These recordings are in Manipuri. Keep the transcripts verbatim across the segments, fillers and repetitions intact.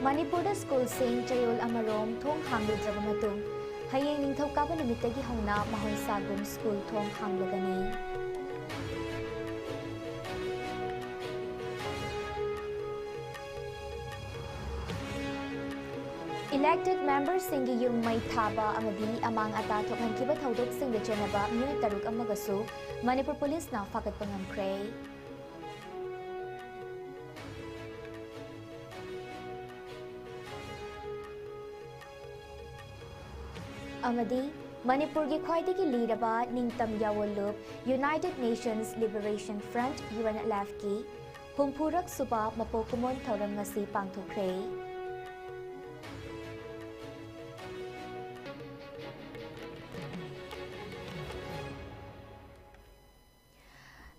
ꯃꯅꯤꯄꯨꯔꯗ ꯁ꯭ꯀꯨꯜꯁꯤꯡ ꯆꯌꯣꯜ ꯑꯃꯔꯣꯝ ꯊꯣꯡ ꯍꯥꯡꯂꯨꯗ꯭ꯔꯕ ꯃꯇꯨꯡ, ꯍꯌꯦꯡ ꯅꯤꯡꯊꯧꯀꯥꯕ ꯅꯨꯃꯤꯠꯇꯒꯤ ꯍꯧꯅ ꯃꯍꯧꯁꯥꯒꯨꯝ ꯁ꯭ꯀꯨꯜ ꯊꯣꯡ ꯍꯥꯡꯂꯒꯅꯤ꯫ Elected memberꯁꯤꯡꯒꯤ ꯌꯨꯝ ꯃꯩ ꯊꯥꯕ ꯑꯃꯗꯤ ꯑꯃꯥꯡ ꯑꯇꯥ ꯊꯣꯛꯍꯟꯈꯤꯕ ꯊꯧꯗꯣꯛꯁꯤꯡꯗ ꯆꯦꯟꯅꯕ ꯃꯤꯑꯣꯏ ꯇꯔꯨꯛ ꯑꯃꯒꯁꯨ ꯃꯅꯤꯄꯨꯔ ꯄꯨꯂꯤꯁꯅ ꯐꯥꯒꯠꯄ ꯉꯝꯈ꯭ꯔꯦ꯫ ꯑꯃꯗꯤ ꯃꯅꯤꯄꯨꯔꯒꯤ ꯈ꯭ꯋꯥꯏꯗꯒꯤ ꯂꯤꯔꯕ ꯅꯤꯡꯇꯝ ꯌꯥꯑꯣꯟ ꯂꯨꯞ United Nations Liberation Front, UNLFꯀꯤ ꯍꯨꯝꯐꯨꯔꯛ ꯁꯨꯕ ꯃꯄꯣꯛ ꯀꯨꯝꯑꯣꯟ ꯊꯧꯔꯝ ꯉꯁꯤ ꯄꯥꯡꯊꯣꯛꯈ꯭ꯔꯦ꯫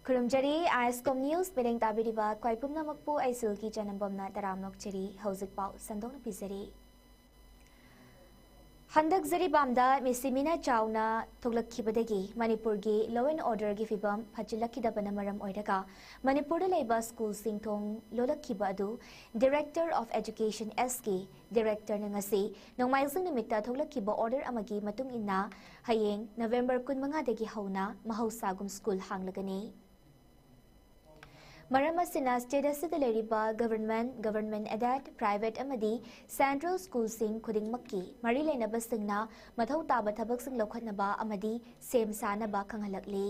ꯈꯨꯔꯨꯝꯖꯔꯤ, ISCOM News ꯃꯤꯠꯌꯦꯡ ꯇꯥꯕꯤꯔꯤꯕ ꯈ꯭ꯋꯥꯏ ꯄꯨꯝꯅꯃꯛꯄꯨ ꯑꯩ ꯁꯤꯜꯀꯤ ꯆꯅꯝꯕꯝꯅ ꯇꯔꯥꯝꯅ ꯑꯣꯛꯆꯔꯤ꯫ ꯍꯧꯖꯤꯛ ꯄꯥꯎ ꯁꯟꯗꯣꯛꯅ ꯄꯤꯖꯔꯤ꯫ ꯍꯟꯗꯛ ꯖꯔꯤꯕꯥꯝꯗ ꯃꯤꯁꯤ ꯃꯤꯅ ꯆꯥꯎꯅ ꯊꯣꯛꯂꯛꯈꯤꯕꯗꯒꯤ ꯃꯅꯤꯄꯨꯔꯒꯤ law and orderꯒꯤ ꯐꯤꯕꯝ ꯐꯠꯆꯤꯜꯂꯛꯈꯤꯗꯕꯅ ꯃꯔꯝ ꯑꯣꯏꯔꯒ ꯃꯅꯤꯄꯨꯔꯗ ꯂꯩꯕ ꯁ꯭ꯀꯨꯜꯁꯤꯡ ꯊꯣꯡ ꯂꯣꯜꯂꯛꯈꯤꯕ ꯑꯗꯨ Director of Education Sꯀꯤ directorꯅ ꯉꯁꯤ ꯅꯣꯡꯃꯥꯏꯖꯤꯡ ꯅꯨꯃꯤꯠꯇ ꯊꯣꯛꯂꯛꯈꯤꯕ order ꯑꯃꯒꯤ ꯃꯇꯨꯡ ꯏꯟꯅ ꯍꯌꯦꯡ November ꯀꯨꯟꯃꯉꯥꯗꯒꯤ ꯍꯧꯅ ꯃꯍꯧꯁꯥꯒꯨꯝ ꯁ꯭ꯀꯨꯜ ꯍꯥꯡꯂꯒꯅꯤ꯫ ꯃꯔꯝ ꯑꯁꯤꯅ state ꯑꯁꯤꯗ ꯂꯩꯔꯤꯕ government, government aided, private ꯑꯃꯗꯤ central ꯁ꯭ꯀꯨꯜꯁꯤꯡ ꯈꯨꯗꯤꯡꯃꯛꯀꯤ ꯃꯔꯤ ꯂꯩꯅꯕꯁꯤꯡꯅ ꯃꯊꯧ ꯇꯥꯕ ꯊꯕꯛꯁꯤꯡ ꯂꯧꯈꯠꯅꯕ ꯑꯃꯗꯤ ꯁꯦꯝ ꯁꯥꯅꯕ ꯈꯪꯍꯜꯂꯛꯂꯤ꯫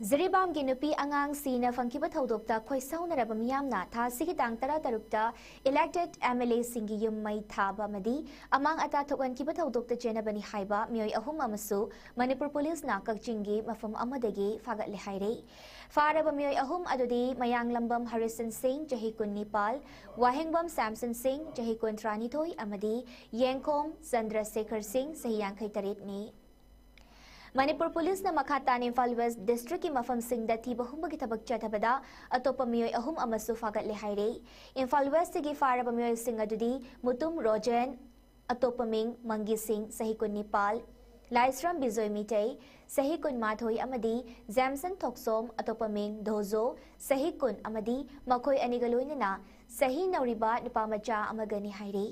ꯖꯤꯔꯤꯕꯥꯝꯒꯤ ꯅꯨꯄꯤ ꯑꯉꯥꯡ ꯁꯤꯅ ꯐꯪꯈꯤꯕ ꯊꯧꯗꯣꯛꯇ ꯈꯣꯏꯁꯥꯎꯅꯔꯕ ꯃꯤꯌꯥꯝꯅ ꯊꯥ ꯑꯁꯤꯒꯤ ꯇꯥꯡ ꯇꯔꯥꯇꯔꯨꯛꯇ elected MLAꯁꯤꯡꯒꯤ ꯌꯨꯝ ꯃꯩ ꯊꯥꯕ ꯑꯃꯗꯤ ꯑꯃꯥꯡ ꯑꯇꯥ ꯊꯣꯛꯍꯟꯈꯤꯕ ꯊꯧꯗꯣꯛꯇ ꯆꯦꯟꯅꯕꯅꯤ ꯍꯥꯏꯕ ꯃꯤꯑꯣꯏ ꯑꯍꯨꯝ ꯑꯃꯁꯨ ꯃꯅꯤꯄꯨꯔ ꯄꯨꯂꯤꯁꯅ ꯀꯛꯆꯤꯡꯒꯤ ꯃꯐꯝ ꯑꯃꯗꯒꯤ ꯐꯥꯒꯠꯂꯦ ꯍꯥꯏꯔꯦ꯫ ꯐꯥꯔꯕ ꯃꯤꯑꯣꯏ ꯑꯍꯨꯝ ꯑꯗꯨꯗꯤ ꯃꯌꯥꯡꯂꯝꯕꯝ ꯍꯔꯤꯁꯟ ꯁꯤꯡ, ꯆꯍꯤ ꯀꯨꯟꯅꯤꯄꯥꯜ, ꯋꯥꯍꯦꯡꯕꯝ ꯁꯦꯝꯁꯟ ꯁꯤꯡ, ꯆꯍꯤ ꯀꯨꯟꯊ꯭ꯔꯥꯅꯤꯊꯣꯏ, ꯑꯃꯗꯤ ꯌꯦꯡꯈꯣꯝ ꯆꯟꯗ꯭ꯔꯁꯦꯈꯔ ꯁꯤꯡ, ꯆꯍꯤ ꯌꯥꯡꯈꯩ ꯇꯔꯦꯠꯅꯤ꯫ ꯃꯅꯤꯄꯨꯔ ꯄꯨꯂꯤꯁꯅ ꯃꯈꯥ ꯇꯥꯅ ꯏꯝꯐꯥꯜ ꯋꯦꯁ ꯗꯤꯁꯇ꯭ꯔꯤꯛꯀꯤ ꯃꯐꯝꯁꯤꯡꯗ ꯊꯤꯕ ꯍꯨꯝꯕꯒꯤ ꯊꯕꯛ ꯆꯠꯊꯕꯗ ꯑꯇꯣꯞꯄ ꯃꯤꯑꯣꯏ ꯑꯍꯨꯝ ꯑꯃꯁꯨ ꯐꯥꯒꯠꯂꯦ ꯍꯥꯏꯔꯦ꯫ ꯏꯝꯐꯥꯜ ꯋꯦꯁꯇꯒꯤ ꯐꯥꯔꯕ ꯃꯤꯑꯣꯏꯁꯤꯡ ꯑꯗꯨꯗꯤ ꯃꯨꯇꯨꯝ ꯔꯣꯖꯦꯟ, ꯑꯇꯣꯞꯄ ꯃꯤꯡ ꯃꯪꯒꯤ ꯁꯤꯡ, ꯆꯍꯤ ꯀꯨꯟꯅꯤꯄꯥꯜ, ꯂꯥꯏꯁ꯭ꯔꯝ ꯕꯤꯖꯣꯏ ꯃꯤꯇꯩ, ꯆꯍꯤ ꯀꯨꯟꯃꯥꯊꯣꯏ, ꯑꯃꯗꯤ ꯖꯦꯝꯁꯟ ꯊꯣꯛꯆꯣꯝ, ꯑꯇꯣꯞꯄ ꯃꯤꯡ ꯙꯣꯖꯣ, ꯆꯍꯤ ꯀꯨꯟ, ꯑꯃꯗꯤ ꯃꯈꯣꯏ ꯑꯅꯤꯒ ꯂꯣꯏꯅꯅ ꯆꯍꯤ ꯅꯧꯔꯤꯕ ꯅꯨꯄꯥ ꯃꯆꯥ ꯑꯃꯒꯅꯤ ꯍꯥꯏꯔꯤ꯫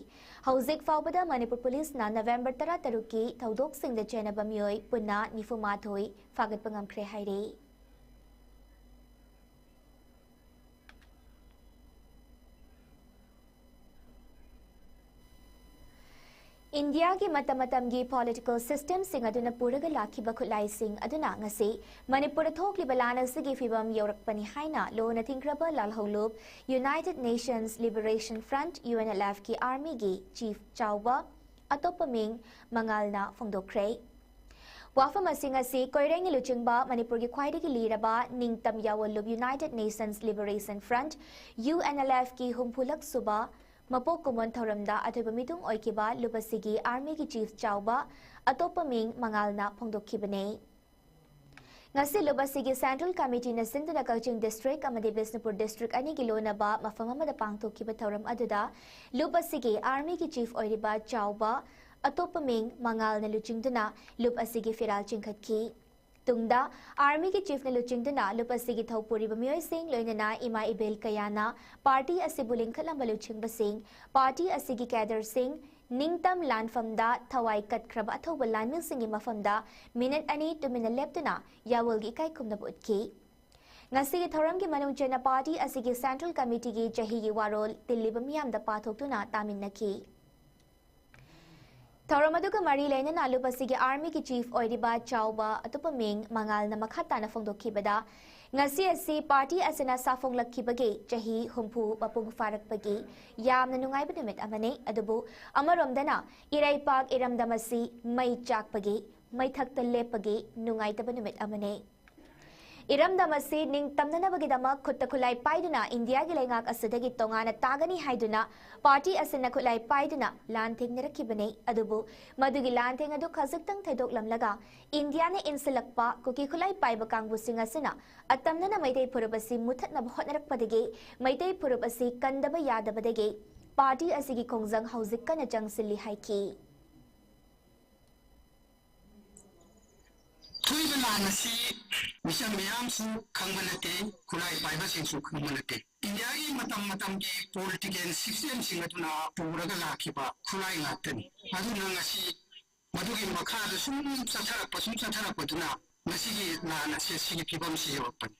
ꯍꯧꯖꯤꯛ ꯐꯥꯎꯕꯗ ꯃꯅꯤꯄꯨꯔ ꯄꯨꯂꯤꯁꯅ ꯅꯕꯦꯝꯕꯔ ꯇꯔꯥꯇꯔꯨꯛꯀꯤ ꯊꯧꯗꯣꯛꯁꯤꯡꯗ ꯆꯦꯟꯅꯕ ꯃꯤꯑꯣꯏ ꯄꯨꯟꯅ ꯅꯤꯐꯨꯃꯥꯊꯣꯏ ꯐꯥꯒꯠꯄ ꯉꯝꯈ꯭ꯔꯦ ꯍꯥꯏꯔꯤ꯫ ꯏꯟꯗꯤꯌꯥꯒꯤ ꯃꯇꯝ ꯃꯇꯝꯒꯤ ꯄꯣꯂꯤꯇꯤꯀꯦꯜ ꯁꯤꯁꯇꯦꯝꯁꯤꯡ ꯑꯗꯨꯅ ꯄꯨꯔꯒ ꯂꯥꯛꯈꯤꯕ ꯈꯨꯠꯂꯥꯏꯁꯤꯡ ꯑꯗꯨꯅ ꯉꯁꯤ ꯃꯅꯤꯄꯨꯔꯗ ꯊꯣꯛꯂꯤꯕ ꯂꯥꯟ ꯑꯁꯤꯒꯤ ꯐꯤꯕꯝ ꯌꯧꯔꯛꯄꯅꯤ ꯍꯥꯏꯅ ꯂꯣꯟꯅ ꯊꯤꯡꯈ꯭ꯔꯕ ꯂꯥꯜꯍꯧꯂꯨꯞ United Nations Liberation Front, UNLF ꯀꯤ ꯑꯥꯔꯃꯤꯒꯤ ꯆꯤꯐ ꯆꯥꯎꯕ, ꯑꯇꯣꯞꯄ ꯃꯤꯡ ꯃꯉꯥꯜꯅ ꯐꯣꯡꯗꯣꯛꯈ꯭ꯔꯦ꯫ ꯋꯥꯐꯝ ꯑꯁꯤꯡ ꯑꯁꯤ ꯀꯣꯏꯔꯦꯡꯒꯤ ꯂꯨꯆꯤꯡꯕ ꯃꯅꯤꯄꯨꯔꯒꯤ ꯈ꯭ꯋꯥꯏꯗꯒꯤ ꯂꯤꯔꯕ ꯅꯤꯡꯇꯝ ꯌꯥꯑꯣꯜꯂꯨꯞ United Nations Liberation Front, UNLF ꯀꯤ ꯍꯨꯝꯐꯨꯂꯛ ꯁꯨꯕ ꯃꯄꯣꯛ ꯀꯨꯝꯑꯣꯟ ꯊꯧꯔꯝꯗ ꯑꯊꯣꯏꯕ ꯃꯤꯊꯨꯡ ꯑꯣꯏꯈꯤꯕ ꯂꯨꯞ ꯑꯁꯤꯒꯤ ꯑꯥꯔꯃꯤꯒꯤ ꯆꯤꯐ ꯆꯥꯎꯕ, ꯑꯇꯣꯞꯄ ꯃꯤꯡ ꯃꯉꯥꯜꯅ ꯐꯣꯡꯗꯣꯛꯈꯤꯕꯅꯤ꯫ ꯉꯁꯤ ꯂꯨꯞ ꯑꯁꯤꯒꯤ ꯁꯦꯟꯇ꯭ꯔꯦꯜ ꯀꯃꯤꯇꯤꯅ ꯁꯤꯟꯗꯨꯅ ꯀꯛꯆꯤꯡ ꯗꯤꯁꯇ꯭ꯔꯤꯛ ꯑꯃꯗꯤ ꯕꯤꯁꯅꯨꯄꯨꯔ ꯗꯤꯁꯇ꯭ꯔꯤꯛ ꯑꯅꯤꯒꯤ ꯂꯣꯟꯅꯕ ꯃꯐꯝ ꯑꯃꯗ ꯄꯥꯡꯊꯣꯛꯈꯤꯕ ꯊꯧꯔꯝ ꯑꯗꯨꯗ ꯂꯨꯞ ꯑꯁꯤꯒꯤ ꯑꯥꯔꯃꯤꯒꯤ ꯆꯤꯐ ꯑꯣꯏꯔꯤꯕ ꯆꯥꯎꯕ, ꯑꯇꯣꯞꯄ ꯃꯤꯡ ꯃꯉꯥꯜꯅ ꯂꯨꯆꯤꯡꯗꯨꯅ ꯂꯨꯞ ꯑꯁꯤꯒꯤ ꯐꯤꯔꯥꯜ ꯆꯤꯡꯈꯠꯈꯤ꯫ ꯇꯨꯡꯗ ꯑꯥꯔꯃꯤꯒꯤ ꯆꯤꯐꯅ ꯂꯨꯆꯤꯡꯗꯨꯅ ꯂꯨꯞ ꯑꯁꯤꯒꯤ ꯊꯧꯄꯨꯔꯤꯕ ꯃꯤꯑꯣꯏꯁꯤꯡ, ꯂꯣꯏꯅꯅ ꯏꯃꯥ ꯏꯕꯦꯜ ꯀꯌꯥꯅ ꯄꯥꯔꯇꯤ ꯑꯁꯤꯕꯨ ꯂꯤꯡꯈꯠꯂꯝꯕ ꯂꯨꯆꯤꯡꯕꯁꯤꯡ, ꯄꯥꯔꯇꯤ ꯑꯁꯤꯒꯤ ꯀꯦꯗꯔꯁꯤꯡ, ꯅꯤꯡꯇꯝ ꯂꯥꯟꯐꯝꯗ ꯊꯋꯥꯏ ꯀꯠꯈ꯭ꯔꯕ ꯑꯊꯧꯕ ꯂꯥꯟꯃꯤꯁꯤꯡꯒꯤ ꯃꯐꯝꯗ ꯃꯤꯅꯤꯠ ꯑꯅꯤ ꯇꯨꯃꯤꯟꯅ ꯂꯦꯞꯇꯨꯅ ꯌꯥꯑꯣꯜꯒꯤ ꯏꯀꯥꯏ ꯈꯨꯝꯅꯕ ꯎꯠꯈꯤ꯫ ꯉꯁꯤꯒꯤ ꯊꯧꯔꯝꯒꯤ ꯃꯅꯨꯡ ꯆꯟꯅ ꯄꯥꯔꯇꯤ ꯑꯁꯤꯒꯤ ꯁꯦꯟꯇ꯭ꯔꯦꯜ ꯀꯃꯤꯇꯤꯒꯤ ꯆꯍꯤꯒꯤ ꯋꯥꯔꯣꯜ ꯇꯤꯜꯂꯤꯕ ꯃꯤꯌꯥꯝꯗ ꯄꯥꯊꯣꯛꯇꯨꯅ ꯇꯥꯃꯤꯟꯅꯈꯤ꯫ ꯊꯧꯔꯝ ꯑꯗꯨꯒ ꯃꯔꯤ ꯂꯩꯅꯅ ꯂꯨꯞ ꯑꯁꯤꯒꯤ ꯑꯥꯔꯃꯤꯒꯤ ꯆꯤꯐ ꯑꯣꯏꯔꯤꯕ ꯆꯥꯎꯕ, ꯑꯇꯣꯞꯄ ꯃꯤꯡ ꯃꯉꯥꯜꯅ ꯃꯈꯥ ꯇꯥꯅ ꯐꯣꯡꯗꯣꯛꯈꯤꯕꯗ, ꯉꯁꯤ ꯑꯁꯤ ꯄꯥꯔꯇꯤ ꯑꯁꯤꯅ ꯁꯥꯐꯣꯡꯂꯛꯈꯤꯕꯒꯤ ꯆꯍꯤ ꯍꯨꯝꯐꯨ ꯃꯄꯨꯡ ꯐꯥꯔꯛꯄꯒꯤ ꯌꯥꯝꯅ ꯅꯨꯡꯉꯥꯏꯕ ꯅꯨꯃꯤꯠ ꯑꯃꯅꯤ꯫ ꯑꯗꯨꯕꯨ ꯑꯃꯔꯣꯝꯗꯅ ꯏꯔꯩꯄꯥꯛ ꯏꯔꯝꯗꯝ ꯑꯁꯤ ꯃꯩ ꯆꯥꯛꯄꯒꯤ, ꯃꯩꯊꯛꯇ ꯂꯦꯞꯄꯒꯤ ꯅꯨꯡꯉꯥꯏꯇꯕ ꯅꯨꯃꯤꯠ ꯑꯃꯅꯤ꯫ ꯏꯔꯝꯗꯝ ꯑꯁꯤ ꯅꯤꯡꯇꯝꯅꯅꯕꯒꯤꯗꯃꯛ ꯈꯨꯠꯇ ꯈꯨꯠꯂꯥꯏ ꯄꯥꯏꯗꯨꯅ ꯏꯟꯗꯤꯌꯥꯒꯤ ꯂꯩꯉꯥꯛ ꯑꯁꯤꯗꯒꯤ ꯇꯣꯉꯥꯟꯅ ꯇꯥꯒꯅꯤ ꯍꯥꯏꯗꯨꯅ ꯄꯥꯔꯇꯤ ꯑꯁꯤꯅ ꯈꯨꯠꯂꯥꯏ ꯄꯥꯏꯗꯨꯅ ꯂꯥꯟ ꯊꯦꯡꯅꯔꯛꯈꯤꯕꯅꯤ꯫ ꯑꯗꯨꯕꯨ ꯃꯗꯨꯒꯤ ꯂꯥꯟꯊꯦꯡ ꯑꯗꯨ ꯈꯖꯤꯛꯇꯪ ꯊꯩꯗꯣꯛꯂꯝꯂꯒ ꯏꯟꯗꯤꯌꯥꯅ ꯏꯟꯁꯤꯜꯂꯛꯄ ꯀꯨꯀꯤ ꯈꯨꯠꯂꯥꯏ ꯄꯥꯏꯕ ꯀꯥꯡꯕꯨꯁꯤꯡ ꯑꯁꯤꯅ ꯑꯇꯝꯅꯅ ꯃꯩꯇꯩ ꯐꯨꯔꯨꯞ ꯑꯁꯤ ꯃꯨꯊꯠꯅꯕ ꯍꯣꯠꯅꯔꯛꯄꯗꯒꯤ ꯃꯩꯇꯩ ꯐꯨꯔꯨꯞ ꯑꯁꯤ ꯀꯟꯗꯕ ꯌꯥꯗꯕꯗꯒꯤ ꯄꯥꯔꯇꯤ ꯑꯁꯤꯒꯤ ꯈꯣꯡꯖꯪ ꯍꯧꯖꯤꯛ ꯀꯟꯅ ꯆꯪꯁꯤꯜꯂꯤ ꯍꯥꯏꯈꯤ꯫ ꯂꯥꯟ ꯑꯁꯤ ꯃꯤꯆꯝ ꯃꯤꯌꯥꯝꯁꯨ ꯈꯪꯕ ꯅꯠꯇꯦ, ꯈꯨꯠꯂꯥꯏ ꯄꯥꯏꯕꯁꯤꯡꯁꯨ ꯈꯪꯕ ꯅꯠꯇꯦ꯫ ꯏꯟꯗꯤꯌꯥꯒꯤ ꯃꯇꯝ ꯃꯇꯝꯒꯤ ꯄꯣꯂꯤꯇꯤꯀꯦꯜ ꯁꯤꯁꯇꯦꯝꯁꯤꯡ ꯑꯗꯨꯅ ꯄꯨꯔꯒ ꯂꯥꯛꯈꯤꯕ ꯈꯨꯠꯂꯥꯏ ꯉꯥꯛꯇꯅꯤ꯫ ꯑꯗꯨꯅ ꯉꯁꯤ ꯃꯗꯨꯒꯤ ꯃꯈꯥꯗ ꯁꯨꯝ ꯆꯠꯊꯔꯛꯄ, ꯁꯨꯝ ꯆꯠꯊꯔꯛꯄꯗꯨꯅ ꯉꯁꯤꯒꯤ ꯂꯥꯟ ꯑꯁꯦ ꯁꯤꯒꯤ ꯐꯤꯕꯝꯁꯤ ꯌꯧꯔꯛꯄꯅꯤ꯫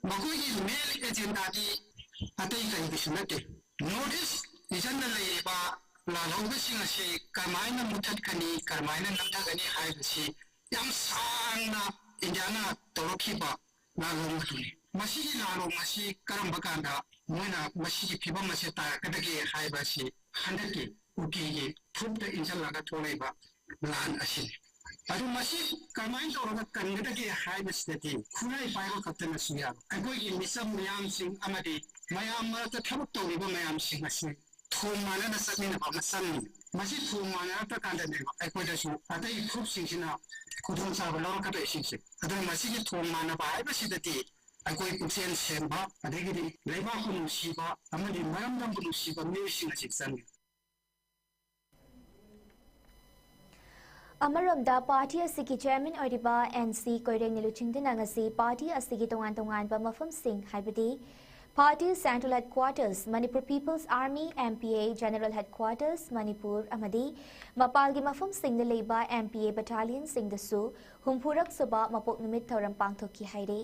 ꯃꯈꯣꯏꯒꯤ ꯃꯦꯟ ꯑꯦꯖꯦꯟꯗꯥꯗꯤ ꯑꯇꯩ ꯀꯔꯤꯒꯤꯁꯨ ꯅꯠꯇꯦ꯫ ꯅꯣꯔꯠ ꯏꯁ ꯔꯤꯖꯟꯗ ꯂꯩꯔꯤꯕ ꯂꯥꯜꯍꯧꯕꯁꯤꯡ ꯑꯁꯤ ꯀꯔꯝꯍꯥꯏꯅ ꯃꯨꯊꯠꯀꯅꯤ, ꯀꯔꯝꯍꯥꯏꯅ ꯅꯝꯊꯒꯅꯤ ꯍꯥꯏꯕꯁꯤ ꯌꯥꯝ ꯁꯥꯡꯅ ꯏꯟꯗꯤꯌꯥꯅ ꯇꯧꯔꯛꯈꯤꯕ ꯂꯥꯜꯂꯣꯡ ꯑꯗꯨꯅꯤ꯫ ꯃꯁꯤꯒꯤ ꯂꯥꯜꯂꯣꯡ ꯑꯁꯤ ꯀꯔꯝꯕ ꯀꯥꯟꯗ ꯃꯣꯏꯅ ꯃꯁꯤꯒꯤ ꯐꯤꯕꯝ ꯑꯁꯦ ꯇꯥꯔꯛꯀꯗꯒꯦ ꯍꯥꯏꯕ ꯑꯁꯤ ꯍꯟꯗꯛꯀꯤ ꯀꯨꯀꯤꯒꯤ ꯐꯨꯔꯨꯞꯇ ꯏꯟꯁꯤꯜꯂꯒ ꯊꯣꯛꯂꯛꯏꯕ ꯂꯥꯟ ꯑꯁꯤꯅꯤ꯫ ꯑꯗꯨ ꯃꯁꯤ ꯀꯔꯝꯍꯥꯏꯅ ꯇꯧꯔꯒ ꯀꯟꯒꯗꯒꯦ ꯍꯥꯏꯕꯁꯤꯗꯗꯤ ꯈꯨꯠꯂꯥꯏ ꯄꯥꯏꯕ ꯈꯛꯇꯅꯁꯨ ꯌꯥꯔꯣꯏ꯫ ꯑꯩꯈꯣꯏꯒꯤ ꯃꯤꯆꯝ ꯃꯤꯌꯥꯝꯁꯤꯡ ꯑꯃꯗꯤ ꯃꯌꯥꯝ ꯃꯔꯛꯇ ꯊꯕꯛ ꯇꯧꯔꯤꯕ ꯃꯌꯥꯝꯁꯤꯡ ꯑꯁꯤ ꯊꯣꯡ ꯃꯥꯟꯅꯅ ꯆꯠꯃꯤꯟꯅꯕ ꯑꯃ ꯆꯪꯉꯤ꯫ ꯃꯁꯤ ꯊꯣꯡ ꯃꯥꯟꯅꯔꯛꯇ ꯀꯥꯟꯗꯅꯦꯕ ꯑꯩꯈꯣꯏꯗꯁꯨ ꯑꯇꯩ ꯐꯨꯔꯨꯞꯁꯤꯡꯁꯤꯅ ꯈꯨꯗꯣꯡꯆꯥꯕ ꯂꯧꯔꯛꯀꯗꯣꯏꯁꯤꯡꯁꯦ꯫ ꯑꯗꯨꯅ ꯃꯁꯤꯒꯤ ꯊꯣꯡ ꯃꯥꯟꯅꯕ ꯍꯥꯏꯕꯁꯤꯗꯗꯤ ꯑꯩꯈꯣꯏ ꯄꯨꯛꯆꯦꯜ ꯁꯦꯡꯕ, ꯑꯗꯒꯤꯗꯤ ꯂꯩꯕꯥꯛꯄꯨ ꯅꯨꯡꯁꯤꯕ ꯑꯃꯗꯤ ꯃꯔꯝꯗꯝꯕꯨ ꯅꯨꯡꯁꯤꯕ ꯃꯤꯑꯣꯏꯁꯤꯡ ꯑꯁꯤ ꯆꯪꯉꯤ꯫ ꯑꯃꯔꯣꯝꯗ ꯄꯥꯔꯇꯤ ꯑꯁꯤꯒꯤ ꯆꯤꯌꯔꯃꯦꯟ ꯑꯣꯏꯔꯤꯕ ꯑꯦꯟ ꯁꯤ ꯀꯣꯏꯔꯦꯡꯅ ꯂꯨꯆꯤꯡꯗꯨꯅ ꯉꯁꯤ ꯄꯥꯔꯇꯤ ꯑꯁꯤꯒꯤ ꯇꯣꯉꯥꯟ ꯇꯣꯉꯥꯟꯕ ꯃꯐꯝꯁꯤꯡ, ꯍꯥꯏꯕꯗꯤ party central headquarters, Manipur people's army, M P A general headquarters, Manipur, ꯑꯃꯗꯤ ꯃꯄꯥꯜꯒꯤ ꯃꯐꯝꯁꯤꯡꯗ ꯂꯩꯕ ꯑꯦꯝ ꯄꯤ ꯑꯦ ꯕꯠꯇꯥꯂꯤꯌꯟꯁꯤꯡꯗꯁꯨ ꯍꯨꯝꯐꯨꯔꯛ ꯁꯨꯕ ꯃꯄꯣꯛ ꯅꯨꯃꯤꯠ ꯊꯧꯔꯝ ꯄꯥꯡꯊꯣꯛꯈꯤ ꯍꯥꯏꯔꯤ꯫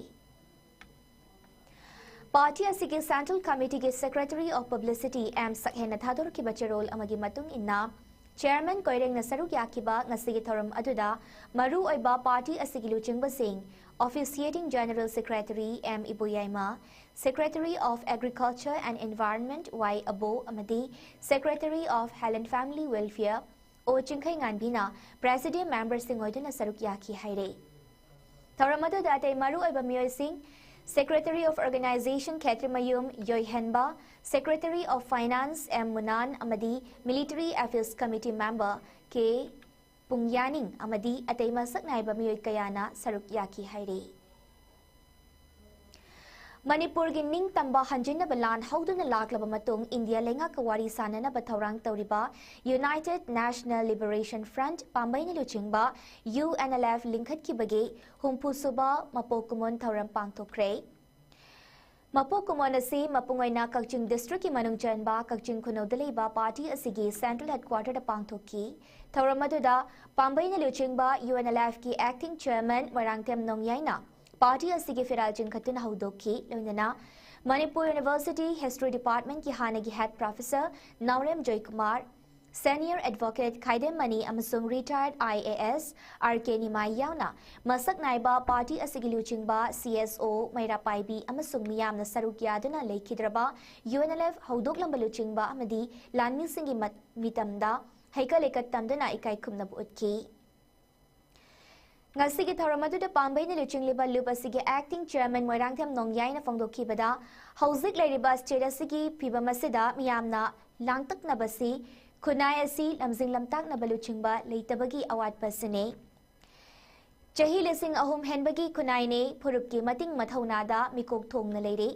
ꯄꯥꯔꯇꯤ ꯑꯁꯤꯒꯤ ꯁꯦꯟꯇ꯭ꯔꯦꯜ ꯀꯃꯤꯇꯤꯒꯤ ꯁꯦꯀ꯭ꯔꯦꯇꯔꯤ ꯑꯣꯐ ꯄꯕ꯭ꯂꯤꯁꯤꯇꯤ ꯑꯦꯝ ꯁꯛꯍꯦꯟꯅ ꯊꯥꯗꯣꯔꯛꯈꯤꯕ ꯆꯦꯔꯣꯜ ꯑꯃꯒꯤ ꯃꯇꯨꯡ ꯏꯟꯅ, ꯆꯤꯌꯔꯃꯦꯟ ꯀꯣꯏꯔꯦꯡꯅ ꯁꯔꯨꯛ ꯌꯥꯈꯤꯕ ꯉꯁꯤꯒꯤ ꯊꯧꯔꯝ ꯑꯗꯨꯗ ꯃꯔꯨꯑꯣꯏꯕ ꯄꯥꯔꯇꯤ ꯑꯁꯤꯒꯤ ꯂꯨꯆꯤꯡꯕꯁꯤꯡ, ꯑꯣꯐꯤꯁꯤꯌꯦꯇꯤꯡ ꯖꯦꯅꯔꯦꯜ ꯁꯦꯀ꯭ꯔꯦꯇꯔꯤ ꯑꯦꯝ ꯏꯕꯣꯌꯥꯏꯃ, secretary of agriculture and environment Y Abo ꯑꯃꯗꯤ secretary of health and family welfare O ꯆꯤꯡꯈꯩꯉꯥꯟꯕꯤꯅ ꯄ꯭ꯔꯦꯁꯤꯗꯤꯌꯝ ꯃꯦꯝꯕꯔꯁꯤꯡ ꯑꯣꯏꯗꯨꯅ ꯁꯔꯨꯛ ꯌꯥꯈꯤ ꯍꯥꯏꯔꯦ꯫ ꯊꯧꯔꯝ ꯑꯗꯨꯗ ꯑꯇꯩ ꯃꯔꯨꯑꯣꯏꯕ ꯃꯤꯑꯣꯏꯁꯤꯡ, secretary of organisation Khetrimayum Yoihenba, secretary of finance M Munan ꯑꯃꯗꯤ military affairs committee member K ꯄꯨꯡꯌꯥꯅꯤꯡ ꯑꯃꯗꯤ ꯑꯇꯩ ꯃꯁꯛ ꯅꯥꯏꯕ ꯃꯤꯑꯣꯏ ꯀꯌꯥꯅ ꯁꯔꯨꯛ ꯌꯥꯈꯤ ꯍꯥꯏꯔꯤ꯫ ꯃꯅꯤꯄꯨꯔꯒꯤ ꯅꯤꯡꯇꯝꯕ ꯍꯟꯖꯤꯟꯅꯕ ꯂꯥꯟ ꯍꯧꯗꯨꯅ ꯂꯥꯛꯂꯕ ꯃꯇꯨꯡ ꯏꯟꯗꯤꯌꯥ ꯂꯩꯉꯥꯛꯀ ꯋꯥꯔꯤ ꯁꯥꯅꯅꯕ ꯊꯧꯔꯥꯡ ꯇꯧꯔꯤꯕ United National Liberation Front ꯄꯥꯝꯕꯩꯅ ꯂꯨꯆꯤꯡꯕ U N L F ꯂꯤꯡꯈꯠꯈꯤꯕꯒꯤ ꯍꯨꯝꯐꯨ ꯁꯨꯕ ꯃꯄꯣꯛ ꯀꯨꯝꯑꯣꯟ ꯊꯧꯔꯝ ꯄꯥꯡꯊꯣꯛꯈ꯭ꯔꯦ꯫ ꯃꯄꯣꯛ ꯀꯨꯝꯑꯣꯟ ꯑꯁꯤ ꯃꯄꯨꯡ ꯑꯣꯏꯅ ꯀꯛꯆꯤꯡ district ꯀꯤ ꯃꯅꯨꯡ ꯆꯟꯕ ꯀꯛꯆꯤꯡ ꯈꯨꯅꯧꯗ ꯂꯩꯕ party ꯑꯁꯤꯒꯤ central headquarter ꯗ ꯄꯥꯡꯊꯣꯛꯈꯤ꯫ ꯊꯧꯔꯝ ꯑꯗꯨꯗ ꯄꯥꯝꯕꯩꯅ ꯂꯨꯆꯤꯡꯕ U N L F ꯀꯤ acting chairman ꯃꯣꯏꯔꯥꯡꯊꯦꯝ ꯅꯣꯡꯌꯥꯏꯅ party ꯑꯁꯤꯒꯤ ꯐꯤꯔꯥꯜ ꯆꯤꯡꯈꯠꯇꯨꯅ ꯍꯧꯗꯣꯛꯈꯤ꯫ ꯂꯣꯏꯅꯅ Manipur University History Department ꯀꯤ ꯍꯥꯟꯅꯒꯤ head professor ꯅꯥꯎꯔꯦꯝ ꯖꯣꯏꯀꯨꯃꯥꯔ, senior advocate ꯈꯥꯏꯗꯦꯝ ꯃꯅꯤ ꯑꯃꯁꯨꯡ retired I A S R K ꯅꯤꯃꯥꯏ ꯌꯥꯎꯅ ꯃꯁꯛ ꯅꯥꯏꯕ party ꯑꯁꯤꯒꯤ ꯂꯨꯆꯤꯡꯕ C S O ꯃꯩꯔꯥ ꯄꯥꯏꯕꯤ ꯑꯃꯁꯨꯡ ꯃꯤꯌꯥꯝꯅ ꯁꯔꯨꯛ ꯌꯥꯗꯨꯅ ꯂꯩꯈꯤꯗ꯭ꯔꯕ U N L F ꯍꯧꯗꯣꯛꯂꯝꯕ ꯂꯨꯆꯤꯡꯕ ꯑꯃꯗꯤ ꯂꯥꯟꯃꯤꯁꯤꯡꯒꯤ ꯃꯠ-, ꯃꯤꯇꯝꯗ ꯍꯩꯀꯠ ꯂꯩꯀꯠ ꯇꯝꯗꯨꯅ ꯏꯀꯥꯏ ꯈꯨꯝꯅꯕ ꯎꯠꯈꯤ꯫ ꯉꯁꯤꯒꯤ ꯊꯧꯔꯝ ꯑꯗꯨꯗ ꯄꯥꯝꯕꯩꯅ ꯂꯨꯆꯤꯡꯂꯤꯕ ꯂꯨꯞ ꯑꯁꯤꯒꯤ acting chairman ꯃꯣꯏꯔꯥꯡꯊꯦꯝ ꯅꯣꯡꯌꯥꯏꯅ ꯐꯣꯡꯗꯣꯛꯈꯤꯕꯗ, ꯍꯧꯖꯤꯛ ꯂꯩꯔꯤꯕ state ꯑꯁꯤꯒꯤ ꯐꯤꯕꯝ ꯑꯁꯤꯗ ꯃꯤꯌꯥꯝꯅ ꯂꯥꯡꯇꯛꯅꯕꯁꯤ ꯈꯨꯟꯅꯥꯏ ꯑꯁꯤ ꯂꯝꯖꯤꯡ ꯂꯝꯇꯥꯛꯅꯕ ꯂꯨꯆꯤꯡꯕ ꯂꯩꯇꯕꯒꯤ ꯑꯋꯥꯠꯄ ꯑꯁꯤꯅꯤ꯫ ꯆꯍꯤ ꯂꯤꯁꯤꯡ ꯑꯍꯨꯝ ꯍꯦꯟꯕꯒꯤ ꯈꯨꯟꯅꯥꯏꯅꯤ, ꯐꯨꯔꯨꯞꯀꯤ ꯃꯇꯤꯡ ꯃꯊꯧꯅꯥꯗ ꯃꯤꯀꯣꯛ ꯊꯣꯡꯅ ꯂꯩꯔꯤ꯫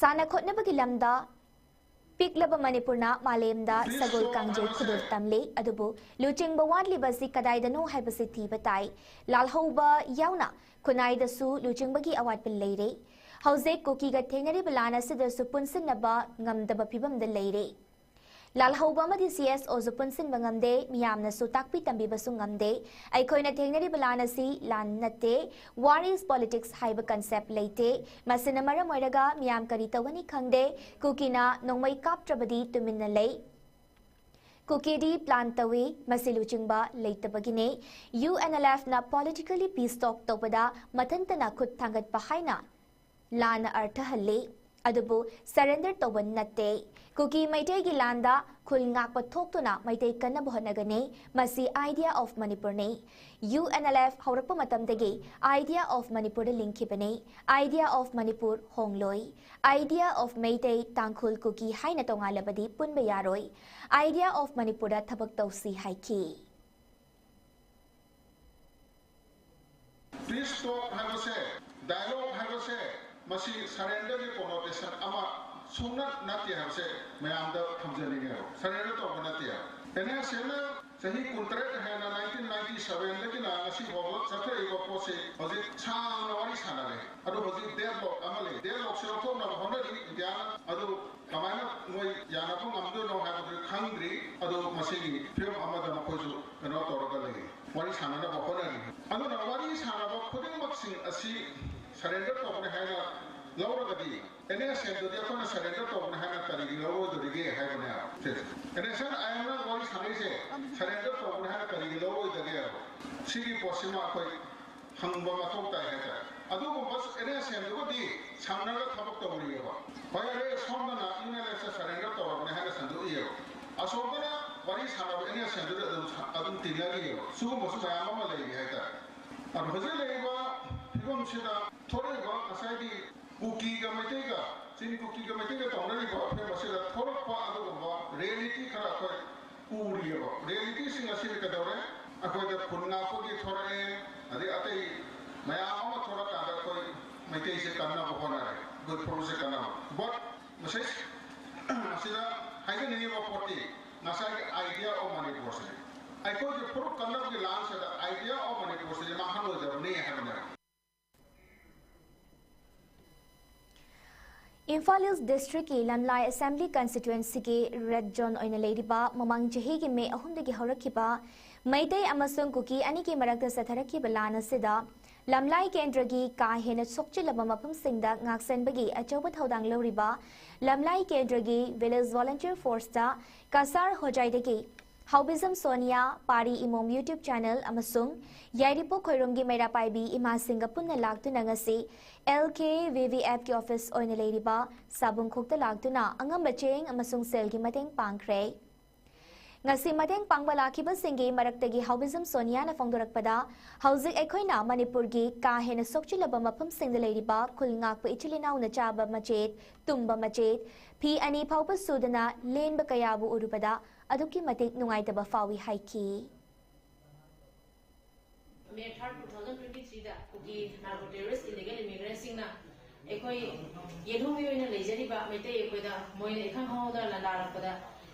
ꯁꯥꯟꯅ ꯈꯣꯠꯅꯕꯒꯤ ꯂꯝꯗ ꯄꯤꯛꯂꯕ ꯃꯅꯤꯄꯨꯔꯅ ꯃꯥꯂꯦꯝꯗ ꯁꯒꯣꯜ ꯀꯥꯡꯖꯩ ꯈꯨꯗꯣꯜ ꯇꯝꯂꯤ, ꯑꯗꯨꯕꯨ ꯂꯨꯆꯤꯡꯕ ꯋꯥꯠꯂꯤꯕꯁꯤ ꯀꯗꯥꯏꯗꯅꯣ ꯍꯥꯏꯕꯁꯤ ꯊꯤꯕ ꯇꯥꯏ꯫ ꯂꯥꯜꯍꯧꯕ ꯌꯥꯎꯅ ꯈꯨꯟꯅꯥꯏꯗꯁꯨ ꯂꯨꯆꯤꯡꯕꯒꯤ ꯑꯋꯥꯠꯄ ꯂꯩꯔꯦ꯫ ꯍꯧꯖꯤꯛ ꯀꯨꯀꯤꯒ ꯊꯦꯡꯅꯔꯤꯕ ꯂꯥꯟ ꯑꯁꯤꯗꯁꯨ ꯄꯨꯟꯁꯤꯟꯅꯕ ꯉꯝꯗꯕ ꯐꯤꯕꯝꯗ ꯂꯩꯔꯦ꯫ ꯂꯥꯜꯍꯧꯕ ꯑꯃꯗꯤ C S O ꯁꯨ ꯄꯨꯟꯁꯤꯟꯕ ꯉꯝꯗꯦ, ꯃꯤꯌꯥꯝꯅꯁꯨ ꯇꯥꯛꯄꯤ ꯇꯝꯕꯤꯕꯁꯨ ꯉꯝꯗꯦ꯫ ꯑꯩꯈꯣꯏꯅ ꯊꯦꯡꯅꯔꯤꯕ ꯂꯥꯟ ꯑꯁꯤ ꯂꯥꯟ ꯅꯠꯇꯦ, war is politics ꯍꯥꯏꯕ concept ꯂꯩꯇꯦ꯫ ꯃꯁꯤꯅ ꯃꯔꯝ ꯑꯣꯏꯔꯒ ꯃꯤꯌꯥꯝ ꯀꯔꯤ ꯇꯧꯒꯅꯤ ꯈꯪꯗꯦ꯫ ꯀꯨꯀꯤꯅ ꯅꯣꯡꯃꯩ ꯀꯥꯞꯇ꯭ꯔꯕꯗꯤ ꯇꯨꯃꯤꯟꯅ ꯂꯩ꯫ ꯀꯨꯀꯤꯗꯤ plan ꯇꯧꯏ, ꯃꯁꯤ ꯂꯨꯆꯤꯡꯕ ꯂꯩꯇꯕꯒꯤꯅꯦ꯫ U N L F ꯅ politically peace talk ꯇꯧꯕꯗ ꯃꯊꯟꯇꯅ ꯈꯨꯠ ꯊꯥꯡꯒꯠꯄ ꯍꯥꯏꯅ ꯂꯥꯟꯅ ꯑꯔꯊ ꯍꯜꯂꯤ, ꯑꯗꯨꯕꯨ surrender ꯇꯧꯕ ꯅꯠꯇꯦ꯫ ꯀꯨꯀꯤ ꯃꯩꯇꯩꯒꯤ ꯂꯥꯟꯗ ꯈꯨꯜ ꯉꯥꯛꯄ ꯊꯣꯛꯇꯨꯅ ꯃꯩꯇꯩ ꯀꯟꯅꯕ ꯍꯣꯠꯅꯒꯅꯤ꯫ ꯃꯁꯤ Idea of Manipur ꯅꯤ꯫ U N L F ꯍꯧꯔꯛꯄ ꯃꯇꯝꯗꯒꯤ Idea of Manipur the ꯂꯤꯡꯈꯤꯕꯅꯤ꯫ Idea of Manipur ꯍꯣꯡꯂꯣꯏ꯫ Idea of Meitei, ꯇꯥꯡꯈꯨꯜ, ꯀꯨꯀꯤ ꯍꯥꯏꯅ ꯇꯣꯉꯥꯜꯂꯕꯗꯤ ꯄꯨꯟꯕ ꯌꯥꯔꯣꯏ꯫ Idea of Manipur ꯗ ꯊꯕꯛ ꯇꯧꯁꯤ ꯍꯥꯏꯈꯤ꯫ Peace talk ꯍꯥꯏꯕꯁꯦ, dialogue ꯍꯥꯏꯕꯁꯦ ꯃꯁꯤ surrenderꯒꯤ connotation ꯑꯃ ꯁꯨꯡꯅ ꯅꯠꯇꯦ ꯍꯥꯏꯕꯁꯦ ꯃꯌꯥꯝꯗ ꯊꯝꯖꯅꯤꯡꯉꯦꯕ꯫ Surrender ꯇꯧꯕ ꯅꯠꯇꯦ ꯍꯥꯏꯕ꯫ NSCNꯅ ꯆꯍꯤ ꯀꯨꯟꯇꯔꯦꯠ ꯍꯦꯟꯅ, nineteen ninety sevenꯗꯒꯤꯅ ꯉꯁꯤ ꯐꯥꯎꯕ ꯆꯠꯊꯔꯛꯏꯕ ꯄꯣꯠꯁꯤ ꯍꯧꯖꯤꯛ ꯁꯥꯡꯅ ꯋꯥꯔꯤ ꯁꯥꯟꯅꯔꯦ꯫ ꯑꯗꯨ ꯍꯧꯖꯤꯛ deadlock ꯑꯃ ꯂꯩ꯫ Deadlockꯁꯤ ꯂꯧꯊꯣꯛꯅꯕ ꯍꯣꯠꯅꯔꯤ ꯏꯟꯗꯤꯌꯥꯅ꯫ ꯑꯗꯨ ꯀꯃꯥꯏꯅ ꯃꯣꯏ ꯌꯥꯅꯕ ꯉꯝꯗꯣꯏꯅꯣ ꯍꯥꯏꯕꯗꯨ ꯈꯪꯗ꯭ꯔꯤ꯫ ꯑꯗꯨ ꯃꯁꯤꯒꯤ ꯐꯤꯕꯝ ꯑꯃꯗ ꯃꯈꯣꯏꯁꯨ ꯀꯩꯅꯣ ꯇꯧꯔꯒ ꯂꯩꯔꯤ, ꯋꯥꯔꯤ ꯁꯥꯟꯅꯅꯕ ꯍꯣꯠꯅꯔꯤ꯫ ꯑꯗꯨꯅ ꯋꯥꯔꯤ ꯁꯥꯟꯅꯕ ꯈꯨꯗꯤꯡꯃꯛꯁꯤꯡ ꯑꯁꯤ surrender ꯇꯧꯕꯅꯤ ꯍꯥꯏꯅ ꯂꯧꯔꯒꯗꯤ, NSCNꯗꯨꯗꯤ ꯑꯩꯈꯣꯏꯅ surrender ꯇꯧꯕꯅꯤ ꯍꯥꯏꯅ ꯀꯔꯤꯒꯤ ꯂꯧꯔꯣꯏꯗꯣꯔꯤꯒꯦ ꯍꯥꯏꯕꯅꯦ꯫ ꯁꯤꯁꯦ, NSCN-IMꯅ ꯋꯥꯔꯤ ꯁꯥꯟꯅꯔꯤꯁꯦ surrender ꯇꯧꯕꯅꯤ ꯍꯥꯏꯅ ꯀꯔꯤꯒꯤ ꯂꯧꯔꯣꯏꯗꯒꯦ? ꯁꯤꯒꯤ ꯄꯣꯠꯁꯤꯃ ꯑꯩꯈꯣꯏ ꯍꯪꯕ ꯃꯊꯧ ꯇꯥꯏ ꯍꯥꯏꯇꯥꯔꯦ꯫ ꯑꯗꯨꯒꯨꯝꯕ NSCNꯗꯨꯒꯗꯤ ꯁꯪꯅꯒ ꯊꯕꯛ ꯇꯧꯔꯤꯑꯕ꯫ ꯍꯣꯏ, ꯑꯔꯦ, ꯁꯣꯝꯗꯅ UNLFꯁꯦ surrender ꯇꯧꯔꯕꯅꯦ ꯍꯥꯏꯅ ꯁꯟꯗꯣꯛꯏꯑꯕ꯫ ꯑꯁꯣꯝꯗꯅ ꯋꯥꯔꯤ ꯁꯥꯟꯅꯕ NSCNꯗꯨꯗ ꯑꯗꯨꯝ ꯁ-, ꯑꯗꯨꯝ ꯇꯤꯟꯅꯔꯤꯑꯕ꯫ ꯁꯤꯒꯨꯝꯕꯁꯨ ꯃꯌꯥꯝ ꯑꯃ ꯂꯩꯔꯤ ꯍꯥꯏꯇꯥꯔꯦ꯫ ꯑꯗꯣ ꯍꯧꯖꯤꯛ ꯂꯩꯔꯤꯕ ꯐꯤꯕꯝꯁꯤꯗ ꯊꯣꯛꯂꯛꯏꯕ ꯉꯁꯥꯏꯒꯤ ꯀꯨꯀꯤꯒ ꯃꯩꯇꯩꯒ, ꯆꯤꯡ ꯀꯨꯀꯤꯒ ꯃꯩꯇꯩꯒ ꯇꯧꯅꯔꯤꯕ ꯐꯤꯕꯝ ꯑꯁꯤꯗ ꯊꯣꯛꯂꯛꯄ ꯑꯗꯨꯒꯨꯝꯕ reality ꯈꯔ ꯑꯩꯈꯣꯏ ꯎꯔꯤꯑꯕ꯫ Realityꯁꯤꯡ ꯑꯁꯤꯅ ꯀꯩꯗꯧꯔꯦ? ꯑꯩꯈꯣꯏꯗ ꯈꯨꯟ ꯉꯥꯛꯄꯒꯤ ꯊꯣꯔꯛꯑꯦ, ꯑꯗꯩ ꯑꯇꯩ ꯃꯌꯥꯝ ꯑꯃ ꯊꯣꯔꯛꯀꯥꯟꯗ ꯑꯩꯈꯣꯏ ꯃꯩꯇꯩꯁꯦ ꯀꯟꯅꯕ ꯍꯣꯠꯅꯔꯦ, ꯑꯩꯈꯣꯏ ꯐꯨꯔꯨꯞꯁꯦ ꯀꯟꯅꯕ꯫ But ꯃꯁꯤ, ꯃꯁꯤꯗ ꯍꯥꯏꯖꯅꯤꯡꯉꯤꯕ ꯄꯣꯠꯇꯤ ꯉꯁꯥꯏꯒꯤ idea of Manipurꯁꯤꯅꯤ꯫ ꯑꯩꯈꯣꯏꯒꯤ ꯐꯨꯔꯨꯞ ꯀꯟꯅꯕꯒꯤ ꯂꯥꯟꯁꯤꯗ idea of Manipurꯁꯤꯗꯤ ꯃꯥꯡꯍꯜꯂꯣꯏꯗꯕꯅꯤ ꯍꯥꯏꯕꯅꯦꯕ꯫ ꯏꯝꯐꯥꯜ ꯏꯁ꯭ꯠ ꯗꯤꯁꯇ꯭ꯔꯤꯛꯀꯤ ꯂꯝꯂꯥꯏ ꯑꯦꯁꯦꯝꯕ꯭ꯂꯤ ꯀꯟꯁꯇꯤꯇ꯭ꯋꯦꯟꯁꯤꯒꯤ ꯔꯦꯗ ꯖꯣꯟ ꯑꯣꯏꯅ ꯂꯩꯔꯤꯕ ꯃꯃꯥꯡ ꯆꯍꯤꯒꯤ ꯃꯦ ꯑꯍꯨꯝꯗꯒꯤ ꯍꯧꯔꯛꯈꯤꯕ ꯃꯩꯇꯩ ꯑꯃꯁꯨꯡ ꯀꯨꯀꯤ ꯑꯅꯤꯒꯤ ꯃꯔꯛꯇ ꯆꯠꯊꯔꯛꯈꯤꯕ ꯂꯥꯟ ꯑꯁꯤꯗ ꯂꯝꯂꯥꯏ ꯀꯦꯟꯗ꯭ꯔꯒꯤ ꯀꯥ ꯍꯦꯟꯅ ꯁꯣꯛꯆꯤꯜꯂꯕ ꯃꯐꯝꯁꯤꯡꯗ ꯉꯥꯛꯁꯦꯟꯕꯒꯤ ꯑꯆꯧꯕ ꯊꯧꯗꯥꯡ ꯂꯧꯔꯤꯕ ꯂꯝꯂꯥꯏ ꯀꯦꯟꯗ꯭ꯔꯒꯤ ꯚꯤꯂꯦꯖ ꯚꯣꯂꯨꯟꯇꯤꯌꯔ ꯐꯣꯔꯁꯇ ꯀꯁꯥꯔ ꯍꯣꯖꯥꯏꯗꯒꯤ ꯍꯥꯎꯕꯤꯖꯝ ꯁꯣꯅꯤꯌꯥ, ꯄꯥꯔꯤ ꯏꯃꯣꯝ YouTube channel ꯑꯃꯁꯨꯡ ꯌꯥꯏꯔꯤꯄꯣꯛ ꯈꯣꯏꯔꯨꯝꯒꯤ ꯃꯩꯔꯥ ꯄꯥꯏꯕꯤ ꯏꯃꯥꯁꯤꯡꯒ ꯄꯨꯟꯅ ꯂꯥꯛꯇꯨꯅ ꯉꯁꯤ L K V V Fꯀꯤ ꯑꯣꯐꯤꯁ ꯑꯣꯏꯅ ꯂꯩꯔꯤꯕ ꯁꯥꯕꯨꯡꯈꯣꯛꯇ ꯂꯥꯛꯇꯨꯅ ꯑꯉꯝꯕ ꯆꯦꯡ ꯑꯃꯁꯨꯡ ꯁꯦꯜꯒꯤ ꯃꯇꯦꯡ ꯄꯥꯡꯈ꯭ꯔꯦ꯫ ꯉꯁꯤ ꯃꯇꯦꯡ ꯄꯥꯡꯕ ꯂꯥꯛꯈꯤꯕꯁꯤꯡꯒꯤ ꯃꯔꯛꯇꯒꯤ ꯍꯥꯎꯕꯤꯖꯝ ꯁꯣꯅꯤꯌꯥꯅ ꯐꯣꯡꯗꯣꯔꯛꯄꯗ, ꯍꯧꯖꯤꯛ ꯑꯩꯈꯣꯏꯅ ꯃꯅꯤꯄꯨꯔꯒꯤ ꯀꯥ ꯍꯦꯟꯅ ꯁꯣꯛꯆꯤꯜꯂꯕ ꯃꯐꯝꯁꯤꯡꯗ ꯂꯩꯔꯤꯕ ꯈꯨꯜ ꯉꯥꯛꯄ ꯏꯆꯤꯜ ꯏꯅꯥꯎꯅ ꯆꯥꯕ ꯃꯆꯦꯠ, ꯇꯨꯝꯕ ꯃꯆꯦꯠ, ꯐꯤ ꯑꯅꯤ ꯐꯥꯎꯕ ꯁꯨꯗꯅ ꯂꯦꯟꯕ ꯀꯌꯥꯕꯨ ꯎꯔꯨꯕꯗ ꯑꯗꯨꯛꯀꯤ ꯃꯇꯤꯛ ꯅꯨꯡꯉꯥꯏꯇꯕ ꯐꯥꯎꯏ ꯍꯥꯏꯈꯤ꯫ May third, two thousand twenty-threeꯗ ꯀꯨꯀꯤ narco terrorist illegal immigrantꯁꯤꯡꯅ ꯑꯩꯈꯣꯏ ꯌꯦꯜꯍꯧꯃꯤ ꯑꯣꯏꯅ ꯂꯩꯖꯔꯤꯕ ꯃꯩꯇꯩ ꯑꯩꯈꯣꯏꯗ ꯃꯣꯏꯅ ꯏꯈꯪ ꯈꯪꯍꯧꯗꯅ ꯂꯥꯟꯗꯥꯔꯛꯄꯗ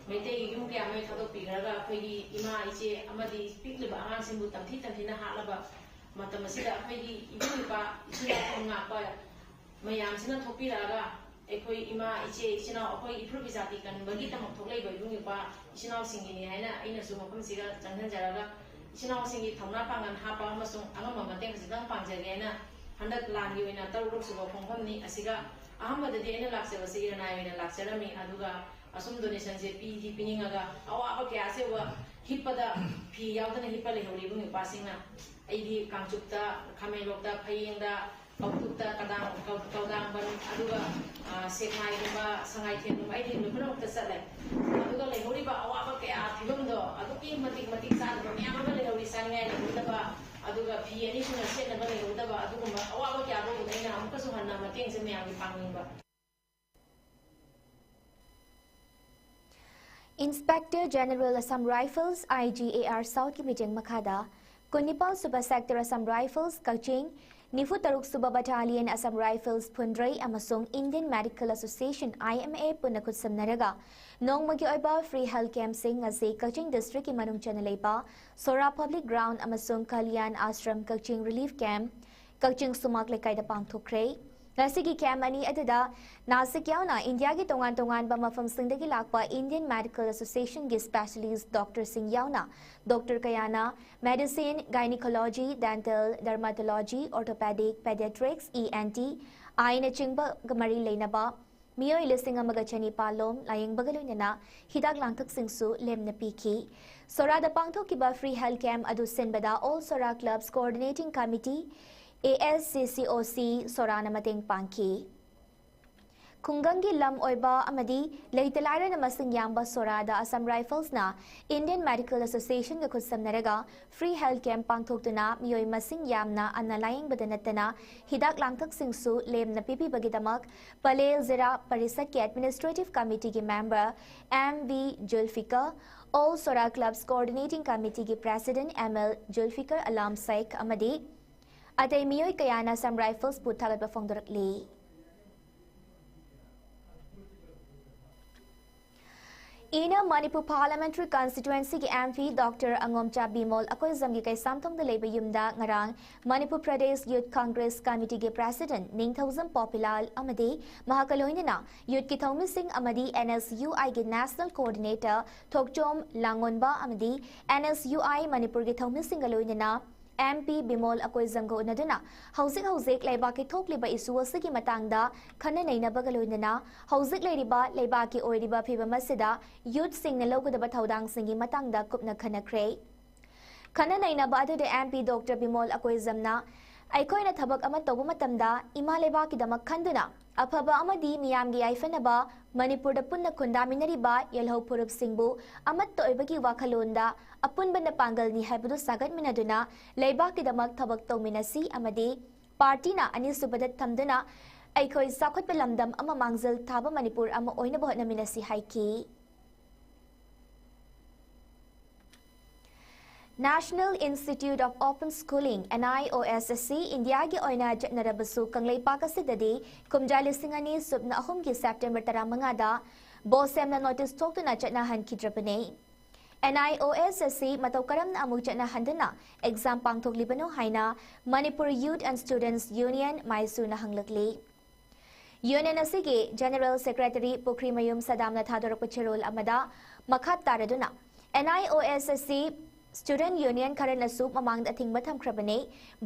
ꯃꯩꯇꯩꯒꯤ ꯌꯨꯝ ꯀꯌꯥ ꯃꯩ ꯊꯥꯗꯣꯛꯄꯤꯈ꯭ꯔꯒ ꯑꯩꯈꯣꯏꯒꯤ ꯏꯃꯥ ꯏꯆꯦ ꯑꯃꯗꯤ ꯄꯤꯛꯂꯤꯕ ꯑꯉꯥꯡꯁꯤꯡꯕꯨ ꯇꯝꯊꯤ ꯇꯝꯊꯤꯅ ꯍꯥꯠꯂꯕ ꯃꯇꯝ ꯑꯁꯤꯗ ꯑꯩꯈꯣꯏꯒꯤ ꯏꯕꯨꯡ ꯏꯄ꯭ꯋꯥ ꯏꯆꯤꯜ ꯏꯅꯥꯎ ꯉꯥꯛꯄ ꯃꯌꯥꯝꯁꯤꯅ ꯊꯣꯛꯄꯤꯔꯛꯑꯒ ꯑꯩꯈꯣꯏ ꯏꯃꯥ ꯏꯆꯦ ꯏꯆꯤꯜ ꯏꯅꯥꯎ ꯑꯩꯈꯣꯏ ꯏꯐꯨꯔꯨꯞ ꯏꯖꯥꯇꯤ ꯀꯟꯕꯒꯤꯗꯃꯛ ꯊꯣꯛꯂꯛꯏꯕ ꯏꯕꯨꯡ ꯏꯄ꯭ꯋꯥ ꯏꯆꯤꯜ ꯏꯅꯥꯎꯁꯤꯡꯒꯤꯅꯤ ꯍꯥꯏꯅ ꯑꯩꯅꯁꯨ ꯃꯐꯝꯁꯤꯒ ꯆꯪꯁꯤꯟꯖꯔꯒ ꯏꯆꯤꯜ ꯏꯅꯥꯎꯁꯤꯡꯒꯤ ꯊꯧꯅꯥ ꯄꯥꯡꯒꯜ ꯍꯥꯞꯄ ꯑꯃꯁꯨꯡ ꯑꯉꯝꯕ ꯃꯇꯦꯡ ꯈꯖꯤꯛꯇꯪ ꯄꯥꯡꯖꯒꯦ ꯍꯥꯏꯅ ꯍꯟꯗꯛ ꯂꯥꯟꯒꯤ ꯑꯣꯏꯅ ꯇꯔꯨꯛ ꯁꯨꯕ ꯈꯣꯡꯐꯝꯅꯤ꯫ ꯑꯁꯤꯒ ꯑꯍꯥꯟꯕꯗꯗꯤ ꯑꯩꯅ ꯂꯥꯛꯆꯕꯁꯤ ꯏꯔꯅꯥꯏ ꯑꯣꯏꯅ ꯂꯥꯛꯆꯔꯝꯃꯤ, ꯑꯗꯨꯒ ꯑꯁꯨꯝ ꯗꯣꯅꯦꯁꯟꯁꯦ ꯄꯤꯗꯤ ꯄꯤꯅꯤꯡꯉꯒ ꯑꯋꯥꯕ ꯀꯌꯥꯁꯦ ꯎꯕ ꯍꯤꯞꯄꯗ ꯐꯤ ꯌꯥꯎꯗꯅ ꯍꯤꯞꯄ ꯂꯩꯍꯧꯔꯤꯕ ꯅꯨꯄꯥꯁꯤꯡꯅ ꯑꯩꯗꯤ ꯀꯥꯡꯆꯨꯞꯇ, ꯈꯥꯃꯦꯟꯂꯣꯛꯇ, ꯐꯌꯦꯡꯗ, ꯀꯧꯇꯨꯛꯇ, ꯀꯗꯥꯡ-, ꯀꯧ-, ꯀꯧꯗꯥꯡꯕꯟ, ꯑꯗꯨꯒ, ꯑ, ꯁꯦꯛꯃꯥꯏꯒꯨꯝꯕ, ꯁꯉꯥꯏꯊꯦꯜꯒꯨꯝꯕ ꯑꯩꯗꯤ ꯂꯣꯏꯅꯃꯛꯇ ꯆꯠꯂꯦ꯫ ꯑꯗꯨꯒ ꯂꯩꯍꯧꯔꯤꯕ ꯑꯋꯥꯕ ꯀꯌꯥ ꯐꯤꯕꯝꯗꯣ ꯑꯗꯨꯛꯀꯤ ꯃꯇꯤꯛ ꯃꯇꯤꯛ ꯆꯥꯗꯕ ꯃꯌꯥꯝ ꯑꯃ ꯂꯩꯍꯧꯔꯤ, ꯆꯥꯅꯤꯡꯉꯥꯏ ꯂꯩꯍꯧꯗꯕ, ꯑꯗꯨꯒ ꯐꯤ ꯑꯅꯤ ꯁꯨꯅ ꯁꯦꯠꯅꯕ ꯂꯩꯍꯧꯗꯕ, ꯑꯗꯨꯒꯨꯝꯕ ꯑꯋꯥꯕ ꯀꯌꯥꯗꯣ ꯎꯕꯗ ꯑꯩꯅ ꯑꯃꯨꯛꯀꯁꯨ ꯍꯟꯅ ꯃꯇꯦꯡꯁꯦ ꯃꯌꯥꯝꯒꯤ ꯄꯥꯡꯅꯤꯡꯕ꯫ Inspector General Assam Rifles, I G A R South ꯀꯤ ꯃꯤꯠꯌꯦꯡ ꯃꯈꯥꯗ ꯀꯨꯟꯅꯤꯄꯥꯜ ꯁꯨꯕ Sector Assam Rifles ꯀꯛꯆꯤꯡ, ꯅꯤꯐꯨ ꯇꯔꯨꯛ ꯁꯨꯕ Battalion Assam Rifles ꯐꯨꯟꯗ꯭ꯔꯩ ꯑꯃꯁꯨꯡ Indian Medical Association, I M A, ꯄꯨꯟꯅ ꯈꯨꯠꯁꯝꯅꯔꯒ ꯅꯣꯡꯃꯒꯤ ꯑꯣꯏꯕ free health campꯁꯤꯡ ꯉꯁꯤ ꯀꯛꯆꯤꯡ district ꯀꯤ ꯃꯅꯨꯡ ꯆꯟꯅ ꯂꯩꯕ ꯁꯣꯔꯥ Public Ground ꯑꯃꯁꯨꯡ Kalyan Ashram ꯀꯛꯆꯤꯡ Relief Camp, ꯀꯛꯆꯤꯡ ꯁꯨꯃꯥꯛ ꯂꯩꯀꯥꯏꯗ ꯄꯥꯡꯊꯣꯛꯈ꯭ꯔꯦ꯫ ꯉꯁꯤꯒꯤ camp ꯑꯅꯤ ꯑꯗꯨꯗ ꯅꯥꯁꯤꯛ ꯌꯥꯎꯅ ꯏꯟꯗꯤꯌꯥꯒꯤ ꯇꯣꯉꯥꯟ ꯇꯣꯉꯥꯟꯕ ꯃꯐꯝꯁꯤꯡꯗꯒꯤ ꯂꯥꯛꯄ Indian Medical Associationꯒꯤ specialist doctorꯁꯤꯡ ꯌꯥꯎꯅ doctor ꯀꯌꯥꯅ medicine, gynecology, dental, dermatology, orthopedic, pediatrics, E N T, eyeꯅꯆꯤꯡꯕꯒ ꯃꯔꯤ ꯂꯩꯅꯕ ꯃꯤꯑꯣꯏ ꯂꯤꯁꯤꯡ ꯑꯃꯒ ꯆꯅꯤꯄꯥꯜ ꯂꯣꯝ ꯂꯥꯌꯦꯡꯕꯒ ꯂꯣꯏꯅꯅ ꯍꯤꯗꯥꯛ ꯂꯥꯡꯊꯛꯁꯤꯡꯁꯨ ꯂꯦꯝꯅ ꯄꯤꯈꯤ꯫ ꯁꯣꯔꯥꯗ ꯄꯥꯡꯊꯣꯛꯈꯤꯕ free health camp ꯑꯗꯨ ꯁꯤꯟꯕꯗ All Sora Clubs Coordinating Committee, A S C C O C, ꯁꯣꯔꯥꯅ ꯃꯇꯦꯡ ꯄꯥꯡꯈꯤ꯫ ꯈꯨꯡꯒꯪꯒꯤ ꯂꯝ ꯑꯣꯏꯕ ꯑꯃꯗꯤ ꯂꯩꯇ ꯂꯥꯏꯔꯅ ꯃꯁꯤꯡ ꯌꯥꯝꯕ ꯁꯣꯔꯥꯗ Assam Riflesꯅ Indian Medical Associationꯒ ꯈꯨꯠꯁꯝꯅꯔꯒ free health camp ꯄꯥꯡꯊꯣꯛꯇꯨꯅ ꯃꯤꯑꯣꯏ ꯃꯁꯤꯡ ꯌꯥꯝꯅ ꯑꯅꯥ ꯂꯥꯌꯦꯡꯕꯗ ꯅꯠꯇꯅ ꯍꯤꯗꯥꯛ ꯂꯥꯡꯊꯛꯁꯤꯡꯁꯨ ꯂꯦꯝꯅ ꯄꯤꯕꯤꯕꯒꯤꯗꯃꯛ ꯄꯂꯦꯜ ꯖꯤꯂꯥ ꯄꯔꯤꯁꯠꯀꯤ Administrative Committeeꯒꯤ member M V Zulfikar, All Sora Clubs Coordinating Committeeꯒꯤ President M L Zulfikar Alam Sheikh ꯑꯃꯗꯤ ꯑꯇꯩ ꯃꯤꯑꯣꯏ ꯀꯌꯥꯅ Assam Riflesꯄꯨ ꯊꯥꯒꯠꯄ ꯐꯣꯡꯗꯣꯔꯛꯂꯤ꯫ ꯏꯅ ꯃꯅꯤꯄꯨꯔ ꯄꯥꯔꯂꯤꯌꯥꯃꯦꯟꯇꯔꯤ ꯀꯟꯁꯇꯤꯇ꯭ꯋꯦꯟꯁꯤꯒꯤ M P doctor Angomcha Bimol ꯑꯀꯣꯏꯖꯝꯒꯤ ꯀꯩꯁꯥꯝꯊꯣꯡꯗ ꯂꯩꯕ ꯌꯨꯝꯗ ꯉꯔꯥꯡ ꯃꯅꯤꯄꯨꯔ ꯄ꯭ꯔꯗꯦꯁ ꯌꯨꯊ ꯀꯪꯒ꯭ꯔꯦꯁ ꯀꯃꯤꯇꯤꯒꯤ ꯄ꯭ꯔꯦꯁꯤꯗꯦꯟꯠ ꯅꯤꯡꯊꯧꯖꯝ ꯄꯣꯄꯤꯂꯥꯜ ꯑꯃꯗꯤ ꯃꯍꯥꯛꯀ ꯂꯣꯏꯅꯅ ꯌꯨꯊꯀꯤ ꯊꯧꯃꯤꯁꯤꯡ ꯑꯃꯗꯤ ꯑꯦꯟ ꯑꯦꯁ ꯌꯨ ꯑꯥꯏꯒꯤ ꯅꯦꯁꯅꯦꯜ ꯀꯣꯑꯣꯔꯗꯤꯅꯦꯇꯔ ꯊꯣꯛꯆꯣꯝ ꯂꯥꯡꯉꯣꯟꯕ ꯑꯃꯗꯤ ꯑꯦꯟ ꯑꯦꯁ ꯌꯨ ꯑꯥꯏ ꯃꯅꯤꯄꯨꯔꯒꯤ ꯊꯧꯃꯤꯁꯤꯡꯒ ꯂꯣꯏꯅꯅ ꯑꯦꯝ ꯄꯤ ꯕꯤꯃꯣꯜ ꯑꯀꯣꯏꯖꯝꯒ ꯎꯅꯗꯨꯅ ꯍꯧꯖꯤꯛ ꯍꯧꯖꯤꯛ ꯂꯩꯕꯥꯛꯀꯤ ꯊꯣꯛꯂꯤꯕ ꯏꯁꯨ ꯑꯁꯤꯒꯤ ꯃꯇꯥꯡꯗ ꯈꯟꯅ ꯅꯩꯅꯕꯒ ꯂꯣꯏꯅꯅ ꯍꯧꯖꯤꯛ ꯂꯩꯔꯤꯕ ꯂꯩꯕꯥꯛꯀꯤ ꯑꯣꯏꯔꯤꯕ ꯐꯤꯕꯝ ꯑꯁꯤꯗ ꯌꯨꯊꯁꯤꯡꯅ ꯂꯧꯒꯗꯕ ꯊꯧꯗꯥꯡꯁꯤꯡꯒꯤ ꯃꯇꯥꯡꯗ ꯀꯨꯞꯅ ꯈꯟꯅꯈ꯭ꯔꯦ꯫ ꯈꯟꯅ ꯅꯩꯅꯕ ꯑꯗꯨꯗ ꯑꯦꯝ ꯄꯤ ꯗꯣꯛꯇꯔ ꯕꯤꯃꯣꯜ ꯑꯀꯣꯏꯖꯝꯅ, ꯑꯩꯈꯣꯏꯅ ꯊꯕꯛ ꯑꯃ ꯇꯧꯕ ꯃꯇꯝꯗ ꯏꯃꯥ ꯂꯩꯕꯥꯛꯀꯤꯗꯃꯛ ꯈꯟꯗꯨꯅ ꯑꯐꯕ ꯑꯃꯗꯤ ꯃꯤꯌꯥꯝꯒꯤ ꯌꯥꯏꯐꯅꯕ ꯃꯅꯤꯄꯨꯔꯗ ꯄꯨꯟꯅ ꯈꯨꯟꯗꯥꯃꯤꯟꯅꯔꯤꯕ ꯌꯦꯜꯍꯧ ꯐꯨꯔꯨꯞꯁꯤꯡꯕꯨ ꯑꯃꯠꯇ ꯑꯣꯏꯕꯒꯤ ꯋꯥꯈꯜꯂꯣꯟꯗ ꯑꯄꯨꯟꯕꯅ ꯄꯥꯡꯒꯜꯅꯤ ꯍꯥꯏꯕꯗꯨ ꯁꯥꯒꯠꯃꯤꯟꯅꯗꯨꯅ ꯂꯩꯕꯥꯛꯀꯤꯗꯃꯛ ꯊꯕꯛ ꯇꯧꯃꯤꯟꯅꯁꯤ ꯑꯃꯗꯤ ꯄꯥꯔꯇꯤꯅ ꯑꯅꯤꯁꯨꯕꯗ ꯊꯝꯗꯨꯅ ꯑꯩꯈꯣꯏ ꯆꯥꯎꯈꯠꯄ ꯂꯝꯗꯝ ꯑꯃ ꯃꯥꯡꯖꯤꯜ ꯊꯥꯕ ꯃꯅꯤꯄꯨꯔ ꯑꯃ ꯑꯣꯏꯅꯕ ꯍꯣꯠꯅꯃꯤꯟꯅꯁꯤ ꯍꯥꯏꯈꯤ꯫ National Institute of Open Schooling, N I O S, ꯑꯁꯤ ꯏꯟꯗꯤꯌꯥꯒꯤ ꯑꯣꯏꯅ ꯆꯠꯅꯔꯕꯁꯨ ꯀꯪꯂꯩꯄꯥꯛ ꯑꯁꯤꯗꯗꯤ ꯀꯨꯝꯖꯥ ꯂꯤꯁꯤꯡ ꯑꯅꯤ ꯁꯨꯞꯅ ꯑꯍꯨꯝꯒꯤ ꯁꯦꯞꯇꯦꯝꯕꯔ ꯇꯔꯥꯃꯉꯥꯗ ꯕꯣꯁꯦꯝꯅ ꯅꯣꯇꯤꯁ ꯊꯣꯛꯇꯨꯅ ꯆꯠꯅꯍꯟꯈꯤꯗ꯭ꯔꯕꯅꯤ꯫ N I O S ꯑꯁꯤ ꯃꯇꯧ ꯀꯔꯝꯅ ꯑꯃꯨꯛ ꯆꯠꯅꯍꯟꯗꯨꯅ ꯑꯦꯛꯖꯥꯝ ꯄꯥꯡꯊꯣꯛꯂꯤꯕꯅꯣ ꯍꯥꯏꯅ Manipur youth and students union, ꯃꯥꯏꯁꯨꯅ ꯍꯪꯂꯛꯂꯤ꯫ ꯌꯨꯅꯤꯌꯟ ꯑꯁꯤꯒꯤ ꯖꯦꯅꯔꯦꯜ ꯁꯦꯀ꯭ꯔꯦꯇꯔꯤ ꯄꯨꯈ꯭ꯔꯤꯃꯌꯨꯝ ꯁꯗꯥꯝꯅ ꯊꯥꯗꯣꯔꯛꯄ ꯆꯦꯔꯣꯜ ꯑꯃꯗ ꯃꯈꯥ ꯇꯥꯔꯗꯨꯅ, N I O S ꯑꯁꯤ ꯁ꯭ꯇꯨꯗꯦꯟꯠ ꯌꯨꯅꯤꯌꯟ ꯈꯔꯅꯁꯨ ꯃꯃꯥꯡꯗ ꯑꯊꯤꯡꯕ ꯊꯝꯈ꯭ꯔꯕꯅꯤ꯫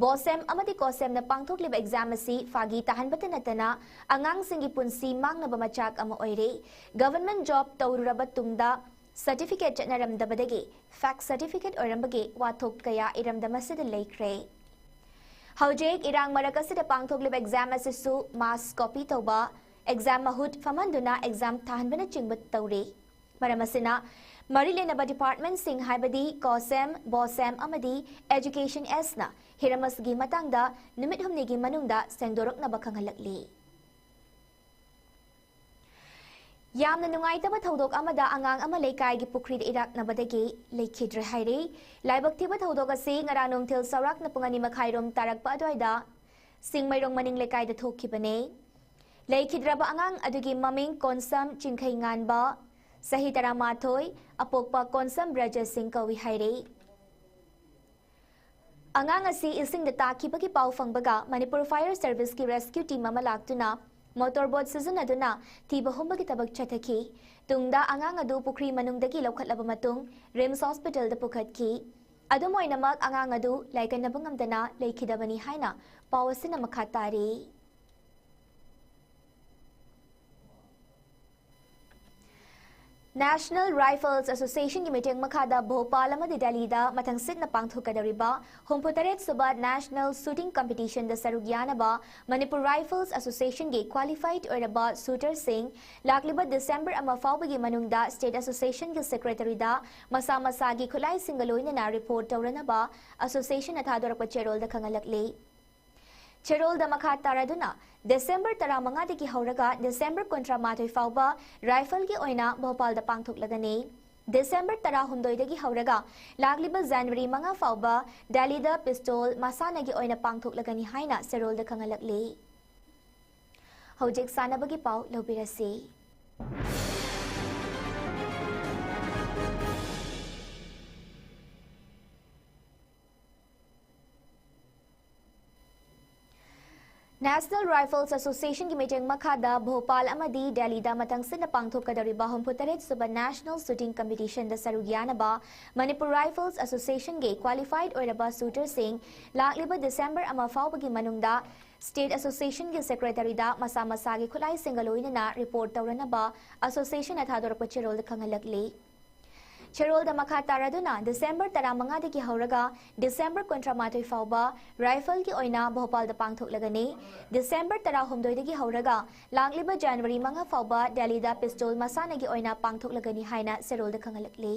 ꯕꯣꯁꯦꯝ ꯑꯃꯗꯤ ꯀꯣꯁꯦꯝꯅ ꯄꯥꯡꯊꯣꯛꯂꯤꯕ ꯑꯦꯛꯖꯥꯝ ꯑꯁꯤ ꯐꯥꯒꯤ ꯇꯥꯍꯟꯕꯇ ꯅꯠꯇꯅ ꯑꯉꯥꯡꯁꯤꯡꯒꯤ ꯄꯨꯟꯁꯤ ꯃꯥꯡꯅꯕ ꯃꯆꯥꯛ ꯑꯃ ꯑꯣꯏꯔꯦ꯫ ꯒꯚꯔꯟꯃꯦꯟꯠ ꯖꯣꯕ ꯇꯧꯔꯨꯔꯕ ꯇꯨꯡꯗ ꯁꯔꯇꯤꯐꯤꯀꯦꯠ ꯆꯠꯅꯔꯝꯗꯕꯗꯒꯤ ꯐꯦꯛ ꯁꯔꯇꯤꯐꯤꯀꯦꯠ ꯑꯣꯏꯔꯝꯕꯒꯤ ꯋꯥꯊꯣꯛ ꯀꯌꯥ ꯏꯔꯝꯗꯝ ꯑꯁꯤꯗ ꯂꯩꯈ꯭ꯔꯦ꯫ ꯍꯧꯖꯤꯛ ꯏꯔꯥꯡ ꯃꯔꯛ ꯑꯁꯤꯗ ꯄꯥꯡꯊꯣꯛꯂꯤꯕ ꯑꯦꯛꯖꯥꯝ ꯑꯁꯤꯁꯨ ꯃꯥꯁ ꯀꯣꯄꯤ ꯇꯧꯕ, ꯑꯦꯛꯖꯥꯝ ꯃꯍꯨꯠ ꯐꯝꯍꯟꯗꯨꯅ ꯑꯦꯛꯖꯥꯝ ꯊꯥꯍꯟꯕꯅꯆꯤꯡꯕ ꯇꯧꯔꯤ꯫ ꯃꯔꯝ ꯑꯁꯤꯅ, ꯃꯔꯤ ꯂꯩꯅꯕ ꯗꯤꯄꯥꯔꯠꯃꯦꯟꯠꯁꯤꯡ ꯍꯥꯏꯕꯗꯤ ꯀꯣꯁꯦꯝ, ꯕꯣꯁꯦꯝ ꯑꯃꯗꯤ ꯑꯦꯖꯨꯀꯦꯁꯟ ꯑꯦꯁꯅ ꯍꯤꯔꯝ ꯑꯁꯤꯒꯤ ꯃꯇꯥꯡꯗ ꯅꯨꯃꯤꯠ ꯍꯨꯝꯅꯤꯒꯤ ꯃꯅꯨꯡꯗ ꯁꯦꯡꯗꯣꯔꯛꯅꯕ ꯈꯪꯍꯜꯂꯛꯂꯤ꯫ ꯌꯥꯝꯅ ꯅꯨꯡꯉꯥꯏꯇꯕ ꯊꯧꯗꯣꯛ ꯑꯃꯗ ꯑꯉꯥꯡ ꯑꯃ ꯂꯩꯀꯥꯏꯒꯤ ꯄꯨꯈ꯭ꯔꯤꯗ ꯏꯔꯥꯛꯅꯕꯗꯒꯤ ꯂꯩꯈꯤꯗ꯭ꯔꯦ ꯍꯥꯏꯔꯤ꯫ ꯂꯥꯏꯕꯛ ꯊꯤꯕ ꯊꯧꯗꯣꯛ ꯑꯁꯤ ꯉꯔꯥꯡ ꯅꯨꯡꯊꯤꯜ ꯆꯥꯎꯔꯥꯛꯅ ꯄꯨꯡ ꯑꯅꯤ ꯃꯈꯥꯏꯔꯣꯝ ꯇꯥꯔꯛꯄ ꯑꯗꯨꯋꯥꯏꯗ ꯁꯤꯡꯃꯩꯔꯣꯡ ꯃꯅꯤꯡ ꯂꯩꯀꯥꯏꯗ ꯊꯣꯛꯈꯤꯕꯅꯦ꯫ ꯂꯩꯈꯤꯗ꯭ꯔꯕ ꯑꯉꯥꯡ ꯑꯗꯨꯒꯤ ꯃꯃꯤꯡ ꯀꯣꯟꯁꯝ ꯆꯤꯡꯈꯩꯉꯥꯟꯕ, ꯆꯍꯤ ꯇꯔꯥꯃꯥꯊꯣꯏ, ꯑꯄꯣꯛꯄ ꯀꯣꯟꯁꯝ ꯕ꯭ꯔꯖ ꯁꯤꯡ ꯀꯧꯏ ꯍꯥꯏꯔꯤ꯫ ꯑꯉꯥꯡ ꯑꯁꯤ ꯏꯁꯤꯡꯗ ꯇꯥꯈꯤꯕꯒꯤ ꯄꯥꯎ ꯐꯪꯕꯒ ꯃꯅꯤꯄꯨꯔ Fire Serviceꯀꯤ rescue team ꯑꯃ ꯂꯥꯛꯇꯨꯅ motor boat ꯁꯤꯖꯤꯟꯅꯗꯨꯅ ꯊꯤꯕ ꯍꯨꯝꯕꯒꯤ ꯊꯕꯛ ꯆꯠꯊꯈꯤ꯫ ꯇꯨꯡꯗ ꯑꯉꯥꯡ ꯑꯗꯨ ꯄꯨꯈ꯭ꯔꯤ ꯃꯅꯨꯡꯗꯒꯤ ꯂꯧꯈꯠꯂꯕ ꯃꯇꯨꯡ RIMS Hospitalꯗ ꯄꯨꯈꯠꯈꯤ꯫ ꯑꯗꯨꯝ ꯑꯣꯏꯅꯃꯛ, ꯑꯉꯥꯡ ꯑꯗꯨ ꯂꯥꯏꯀꯠꯅꯕ ꯉꯝꯗꯅ ꯂꯩꯈꯤꯗꯕꯅꯤ ꯍꯥꯏꯅ ꯄꯥꯎ ꯑꯁꯤꯅ ꯃꯈꯥ ꯇꯥꯔꯤ꯫ National Rifles Associationꯒꯤ ꯃꯤꯠꯌꯦꯡ ꯃꯈꯥꯗ ꯚꯣꯄꯥꯜ ꯑꯃꯗꯤ ꯗꯦꯜꯂꯤꯗ ꯃꯊꯪꯁꯤꯠꯅ ꯄꯥꯡꯊꯣꯛꯀꯗꯧꯔꯤꯕ ꯍꯨꯝꯐꯨꯇꯔꯦꯠ ꯁꯨꯕ National Shooting Competitionꯗ ꯁꯔꯨꯛ ꯌꯥꯅꯕ Manipur Rifles Associationꯒꯤ qualified ꯑꯣꯏꯔꯕ shooterꯁꯤꯡ ꯂꯥꯛꯂꯤꯕ December ꯑꯃ ꯐꯥꯎꯕꯒꯤ ꯃꯅꯨꯡꯗ State Associationꯒꯤ Secretaryꯗ ꯃꯁꯥ ꯃꯁꯥꯒꯤ ꯈꯨꯠꯂꯥꯏꯁꯤꯡꯒ ꯂꯣꯏꯅꯅ report ꯇꯧꯔꯅꯕ associationꯅ ꯊꯥꯗꯣꯔꯛꯄ ꯆꯦꯔꯣꯜꯗ ꯈꯪꯍꯜꯂꯛꯂꯤ꯫ ꯆꯦꯔꯣꯜꯗ ꯃꯈꯥ ꯇꯥꯔꯗꯨꯅ, December ꯇꯔꯥꯃꯉꯥꯗꯒꯤ ꯍꯧꯔꯒ December ꯀꯨꯟꯊ꯭ꯔꯥꯃꯥꯊꯣꯏ ꯐꯥꯎꯕ rifleꯒꯤ ꯑꯣꯏꯅ ꯚꯣꯄꯥꯜꯗ ꯄꯥꯡꯊꯣꯛꯂꯒꯅꯤ꯫ December ꯇꯔꯥꯍꯨꯝꯗꯣꯏꯗꯒꯤ ꯍꯧꯔꯒ ꯂꯥꯛꯂꯤꯕ January ꯃꯉꯥ ꯐꯥꯎꯕ ꯗꯦꯜꯂꯤꯗ pistol ꯃꯁꯥꯟꯅꯒꯤ ꯑꯣꯏꯅ ꯄꯥꯡꯊꯣꯛꯂꯒꯅꯤ ꯍꯥꯏꯅ ꯆꯦꯔꯣꯜꯗ ꯈꯪꯍꯜꯂꯛꯂꯤ꯫ ꯍꯧꯖꯤꯛ ꯁꯥꯟꯅꯕꯒꯤ ꯄꯥꯎ ꯂꯧꯕꯤꯔꯁꯤ꯫ National Rifles Associationꯒꯤ ꯃꯤꯠꯌꯦꯡ ꯃꯈꯥꯗ ꯚꯣꯄꯥꯜ ꯑꯃꯗꯤ ꯗꯦꯜꯂꯤꯗ ꯃꯊꯪꯁꯤꯠꯅ ꯄꯥꯡꯊꯣꯛꯀꯗꯧꯔꯤꯕ ꯍꯨꯝꯐꯨꯇꯔꯦꯠ ꯁꯨꯕ National Shooting Competitionꯗ ꯁꯔꯨꯛ ꯌꯥꯅꯕ Manipur Rifles Associationꯒꯤ qualified ꯑꯣꯏꯔꯕ shooterꯁꯤꯡ ꯂꯥꯛꯂꯤꯕ December ꯑꯃ ꯐꯥꯎꯕꯒꯤ ꯃꯅꯨꯡꯗ State Associationꯒꯤ Secretaryꯗ ꯃꯁꯥ ꯃꯁꯥꯒꯤ ꯈꯨꯠꯂꯥꯏꯁꯤꯡꯒ ꯂꯣꯏꯅꯅ report ꯇꯧꯔꯅꯕ associationꯅ ꯊꯥꯗꯣꯔꯛꯄ ꯆꯦꯔꯣꯜꯗ ꯈꯪꯍꯜꯂꯛꯂꯤ꯫ ꯆꯦꯔꯣꯜꯗ ꯃꯈꯥ ꯇꯥꯔꯗꯨꯅ, December ꯇꯔꯥꯃꯉꯥꯗꯒꯤ ꯍꯧꯔꯒ December ꯀꯨꯟꯊ꯭ꯔꯥꯃꯥꯊꯣꯏ ꯐꯥꯎꯕ rifleꯒꯤ ꯑꯣꯏꯅ ꯚꯣꯄꯥꯜꯗ ꯄꯥꯡꯊꯣꯛꯂꯒꯅꯤ꯫ December ꯇꯔꯥꯍꯨꯝꯗꯣꯏꯗꯒꯤ ꯍꯧꯔꯒ ꯂꯥꯛꯂꯤꯕ January ꯃꯉꯥ ꯐꯥꯎꯕ ꯗꯦꯜꯂꯤꯗ pistol ꯃꯁꯥꯟꯅꯒꯤ ꯑꯣꯏꯅ ꯄꯥꯡꯊꯣꯛꯂꯒꯅꯤ ꯍꯥꯏꯅ ꯆꯦꯔꯣꯜꯗ ꯈꯪꯍꯜꯂꯛꯂꯤ꯫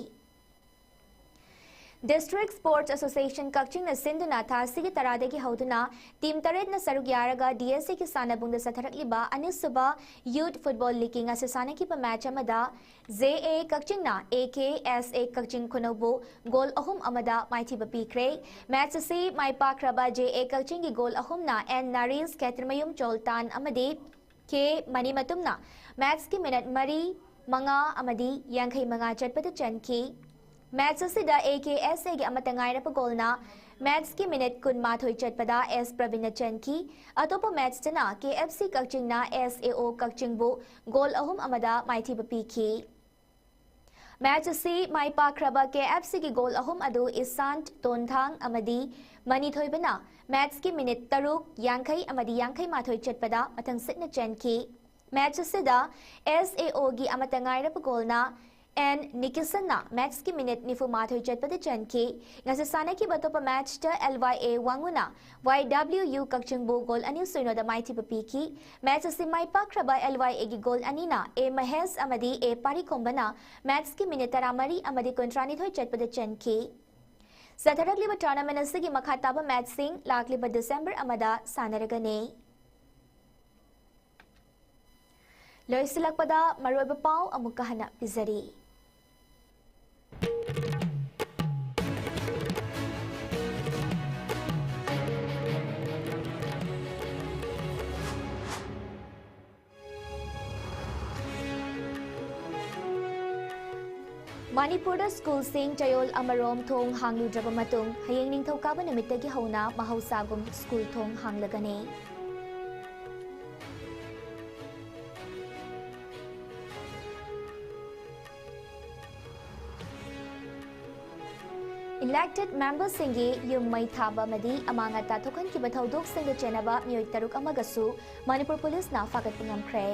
District Sports Association ꯀꯛꯆꯤꯡꯅ ꯁꯤꯟꯗꯨꯅ ꯊꯥ ꯑꯁꯤꯒꯤ ꯇꯔꯥꯗꯒꯤ ꯍꯧꯗꯨꯅ team ꯇꯔꯦꯠꯅ ꯁꯔꯨꯛ ꯌꯥꯔꯒ DSAꯒꯤ ꯁꯥꯟꯅꯕꯨꯡꯗ ꯆꯠꯊꯔꯛꯂꯤꯕ ꯑꯅꯤꯁꯨꯕ Youth Football Leagueꯀꯤ ꯉꯁꯤ ꯁꯥꯟꯅꯈꯤꯕ match ꯑꯃꯗ JA ꯀꯛꯆꯤꯡꯅ AKSA ꯀꯛꯆꯤꯡ ꯈꯨꯅꯧꯕꯨ goal ꯑꯍꯨꯝ ꯑꯃꯗ ꯃꯥꯏꯊꯤꯕ ꯄꯤꯈ꯭ꯔꯦ꯫ Match ꯑꯁꯤ ꯃꯥꯏ ꯄꯥꯛꯈ꯭ꯔꯕ JA ꯀꯛꯆꯤꯡꯒꯤ goal ꯑꯍꯨꯝꯅ N ꯅꯥꯔꯤꯁ, ꯈꯦꯇ꯭ꯔꯤꯃꯌꯨꯝ ꯆꯣꯜꯇꯥꯟ ꯑꯃꯗꯤ K ꯃꯅꯤꯃꯇꯨꯝꯅ matchꯀꯤ minute ꯃꯔꯤ ꯃꯉꯥ ꯑꯃꯗꯤ ꯌꯥꯡꯈꯩ ꯃꯉꯥ ꯆꯠꯄꯗ ꯆꯟꯈꯤ꯫ ꯃꯦꯆ ꯑꯁꯤꯗ A K S A ꯒꯤ ꯑꯃꯠꯇ ꯉꯥꯏꯔꯕ ꯒꯣꯜꯅ ꯃꯦꯆꯀꯤ ꯃꯤꯅꯤꯠ ꯀꯨꯟꯃꯥꯊꯣꯏ ꯆꯠꯄꯗ S ꯄ꯭ꯔꯕꯤꯟꯅ ꯆꯟꯈꯤ꯫ ꯑꯇꯣꯞꯄ ꯃꯦꯆꯇꯅ K F C ꯀꯛꯆꯤꯡꯅ S A O ꯀꯛꯆꯤꯡꯕꯨ ꯒꯣꯜ ꯑꯍꯨꯝ ꯑꯃꯗ ꯃꯥꯏꯊꯤꯕ ꯄꯤꯈꯤ꯫ ꯃꯦꯆ ꯑꯁꯤ ꯃꯥꯏ ꯄꯥꯛꯈ꯭ꯔꯕ K F C ꯒꯤ ꯒꯣꯜ ꯑꯍꯨꯝ ꯑꯗꯨ ꯏꯁꯥꯟ ꯇꯣꯟꯊꯥꯡ ꯑꯃꯗꯤ ꯃꯅꯤ ꯊꯣꯏꯕꯅ ꯃꯦꯆꯀꯤ ꯃꯤꯅꯤꯠ ꯇꯔꯨꯛ, ꯌꯥꯡꯈꯩ ꯑꯃꯗꯤ ꯌꯥꯡꯈꯩ ꯃꯥꯊꯣꯏ ꯆꯠꯄꯗ ꯃꯊꯪꯁꯤꯠꯅ ꯆꯟꯈꯤ꯫ ꯃꯦꯆ ꯑꯁꯤꯗ S A O ꯒꯤ ꯑꯃꯠꯇ ꯉꯥꯏꯔꯕ ꯒꯣꯜꯅ N ꯅꯤꯀꯤꯁꯟꯅ ꯃꯦꯆꯀꯤ ꯃꯤꯅꯤꯠ ꯅꯤꯐꯨ ꯃꯥꯊꯣꯏ ꯆꯠꯄꯗ ꯆꯟꯈꯤ꯫ ꯉꯁꯤ ꯁꯥꯟꯅꯈꯤꯕ ꯑꯇꯣꯞꯄ ꯃꯦꯆꯇ L Y A ꯋꯥꯡꯉꯨꯅ Y W U ꯀꯛꯆꯤꯡꯕꯨ ꯒꯣꯜ ꯑꯅꯤ ꯁꯨꯏꯅꯣꯗ ꯃꯥꯏꯊꯤꯕ ꯄꯤꯈꯤ꯫ ꯃꯦꯆ ꯑꯁꯤ ꯃꯥꯏ ꯄꯥꯛꯈ꯭ꯔꯕ L Y A ꯒꯤ ꯒꯣꯜ ꯑꯅꯤꯅ A ꯃꯍꯦꯁ ꯑꯃꯗꯤ A ꯄꯥꯔꯤꯈꯣꯝꯕꯅ ꯃꯦꯆꯀꯤ ꯃꯤꯅꯤꯠ ꯇꯔꯥꯃꯔꯤ ꯑꯃꯗꯤ ꯀꯨꯟꯊ꯭ꯔꯥꯅꯤꯊꯣꯏ ꯆꯠꯄꯗ ꯆꯟꯈꯤ꯫ ꯆꯠꯊꯔꯛꯂꯤꯕ ꯇꯣꯔꯅꯥꯃꯦꯟ ꯑꯁꯤꯒꯤ ꯃꯈꯥ ꯇꯥꯕ ꯃꯦꯆꯁꯤꯡ ꯂꯥꯛꯂꯤꯕ ꯗꯤꯁꯦꯝꯕꯔ ꯑꯃꯗ ꯁꯥꯟꯅꯔꯒꯅꯤ꯫ ꯂꯣꯏꯁꯤꯜꯂꯛꯄꯗ ꯃꯔꯨꯑꯣꯏꯕ ꯄꯥꯎ ꯑꯃꯨꯛꯀ ꯍꯟꯅ ꯄꯤꯖꯔꯤ꯫ ꯃꯅꯤꯄꯨꯔꯗ ꯁ꯭ꯀꯨꯜꯁꯤꯡ ꯆꯌꯣꯜ ꯑꯃꯔꯣꯝ ꯊꯣꯡ ꯍꯥꯡꯂꯨꯗ꯭ꯔꯕ ꯃꯇꯨꯡ, ꯍꯌꯦꯡ ꯅꯤꯡꯊꯧꯀꯥꯕ ꯅꯨꯃꯤꯠꯇꯒꯤ ꯍꯧꯅ ꯃꯍꯧꯁꯥꯒꯨꯝ ꯁ꯭ꯀꯨꯜ ꯊꯣꯡ ꯍꯥꯡꯂꯒꯅꯤ꯫ Elected memberꯁꯤꯡꯒꯤ ꯌꯨꯝ ꯃꯩ ꯊꯥꯕ ꯑꯃꯗꯤ ꯑꯃꯥꯡ ꯑꯇꯥ ꯊꯣꯛꯍꯟꯈꯤꯕ ꯊꯧꯗꯣꯛꯁꯤꯡꯗ ꯆꯦꯟꯅꯕ ꯃꯤꯑꯣꯏ ꯇꯔꯨꯛ ꯑꯃꯒꯁꯨ ꯃꯅꯤꯄꯨꯔ ꯄꯨꯂꯤꯁꯅ ꯐꯥꯒꯠꯄ ꯉꯝꯈ꯭ꯔꯦ꯫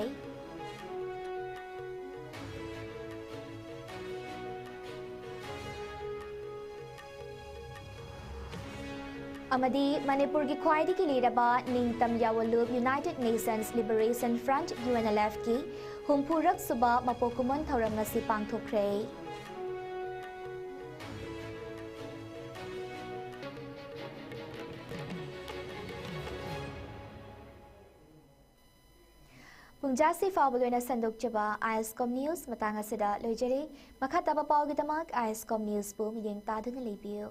ꯑꯃꯗꯤ ꯃꯅꯤꯄꯨꯔꯒꯤ ꯈ꯭ꯋꯥꯏꯗꯒꯤ ꯂꯤꯔꯕ ꯅꯤꯡꯇꯝ ꯌꯥꯑꯣꯟꯂꯨꯞ United Nations Liberation Front, U N L F ꯀꯤ ꯍꯨꯝꯐꯨꯔꯛ ꯁꯨꯕ ꯃꯄꯣꯛ ꯀꯨꯝꯑꯣꯟ ꯊꯧꯔꯝ ꯉꯁꯤ ꯄꯥꯡꯊꯣꯛꯈ꯭ꯔꯦ꯫ ꯄꯨꯡꯖꯥꯁꯤ ꯐꯥꯎꯕꯒꯤ ꯑꯣꯏꯅ ꯁꯟꯗꯣꯛꯆꯕ ISCOM News ꯃꯇꯥꯡ ꯑꯁꯤꯗ ꯂꯣꯏꯖꯔꯦ꯫ ꯃꯈꯥ ꯇꯥꯕ ꯄꯥꯎꯒꯤꯗꯃꯛ ISCOM Newsꯄꯨ ꯃꯤꯠꯌꯦꯡ ꯇꯥꯗꯨꯅ ꯂꯩꯕꯤꯌꯨ꯫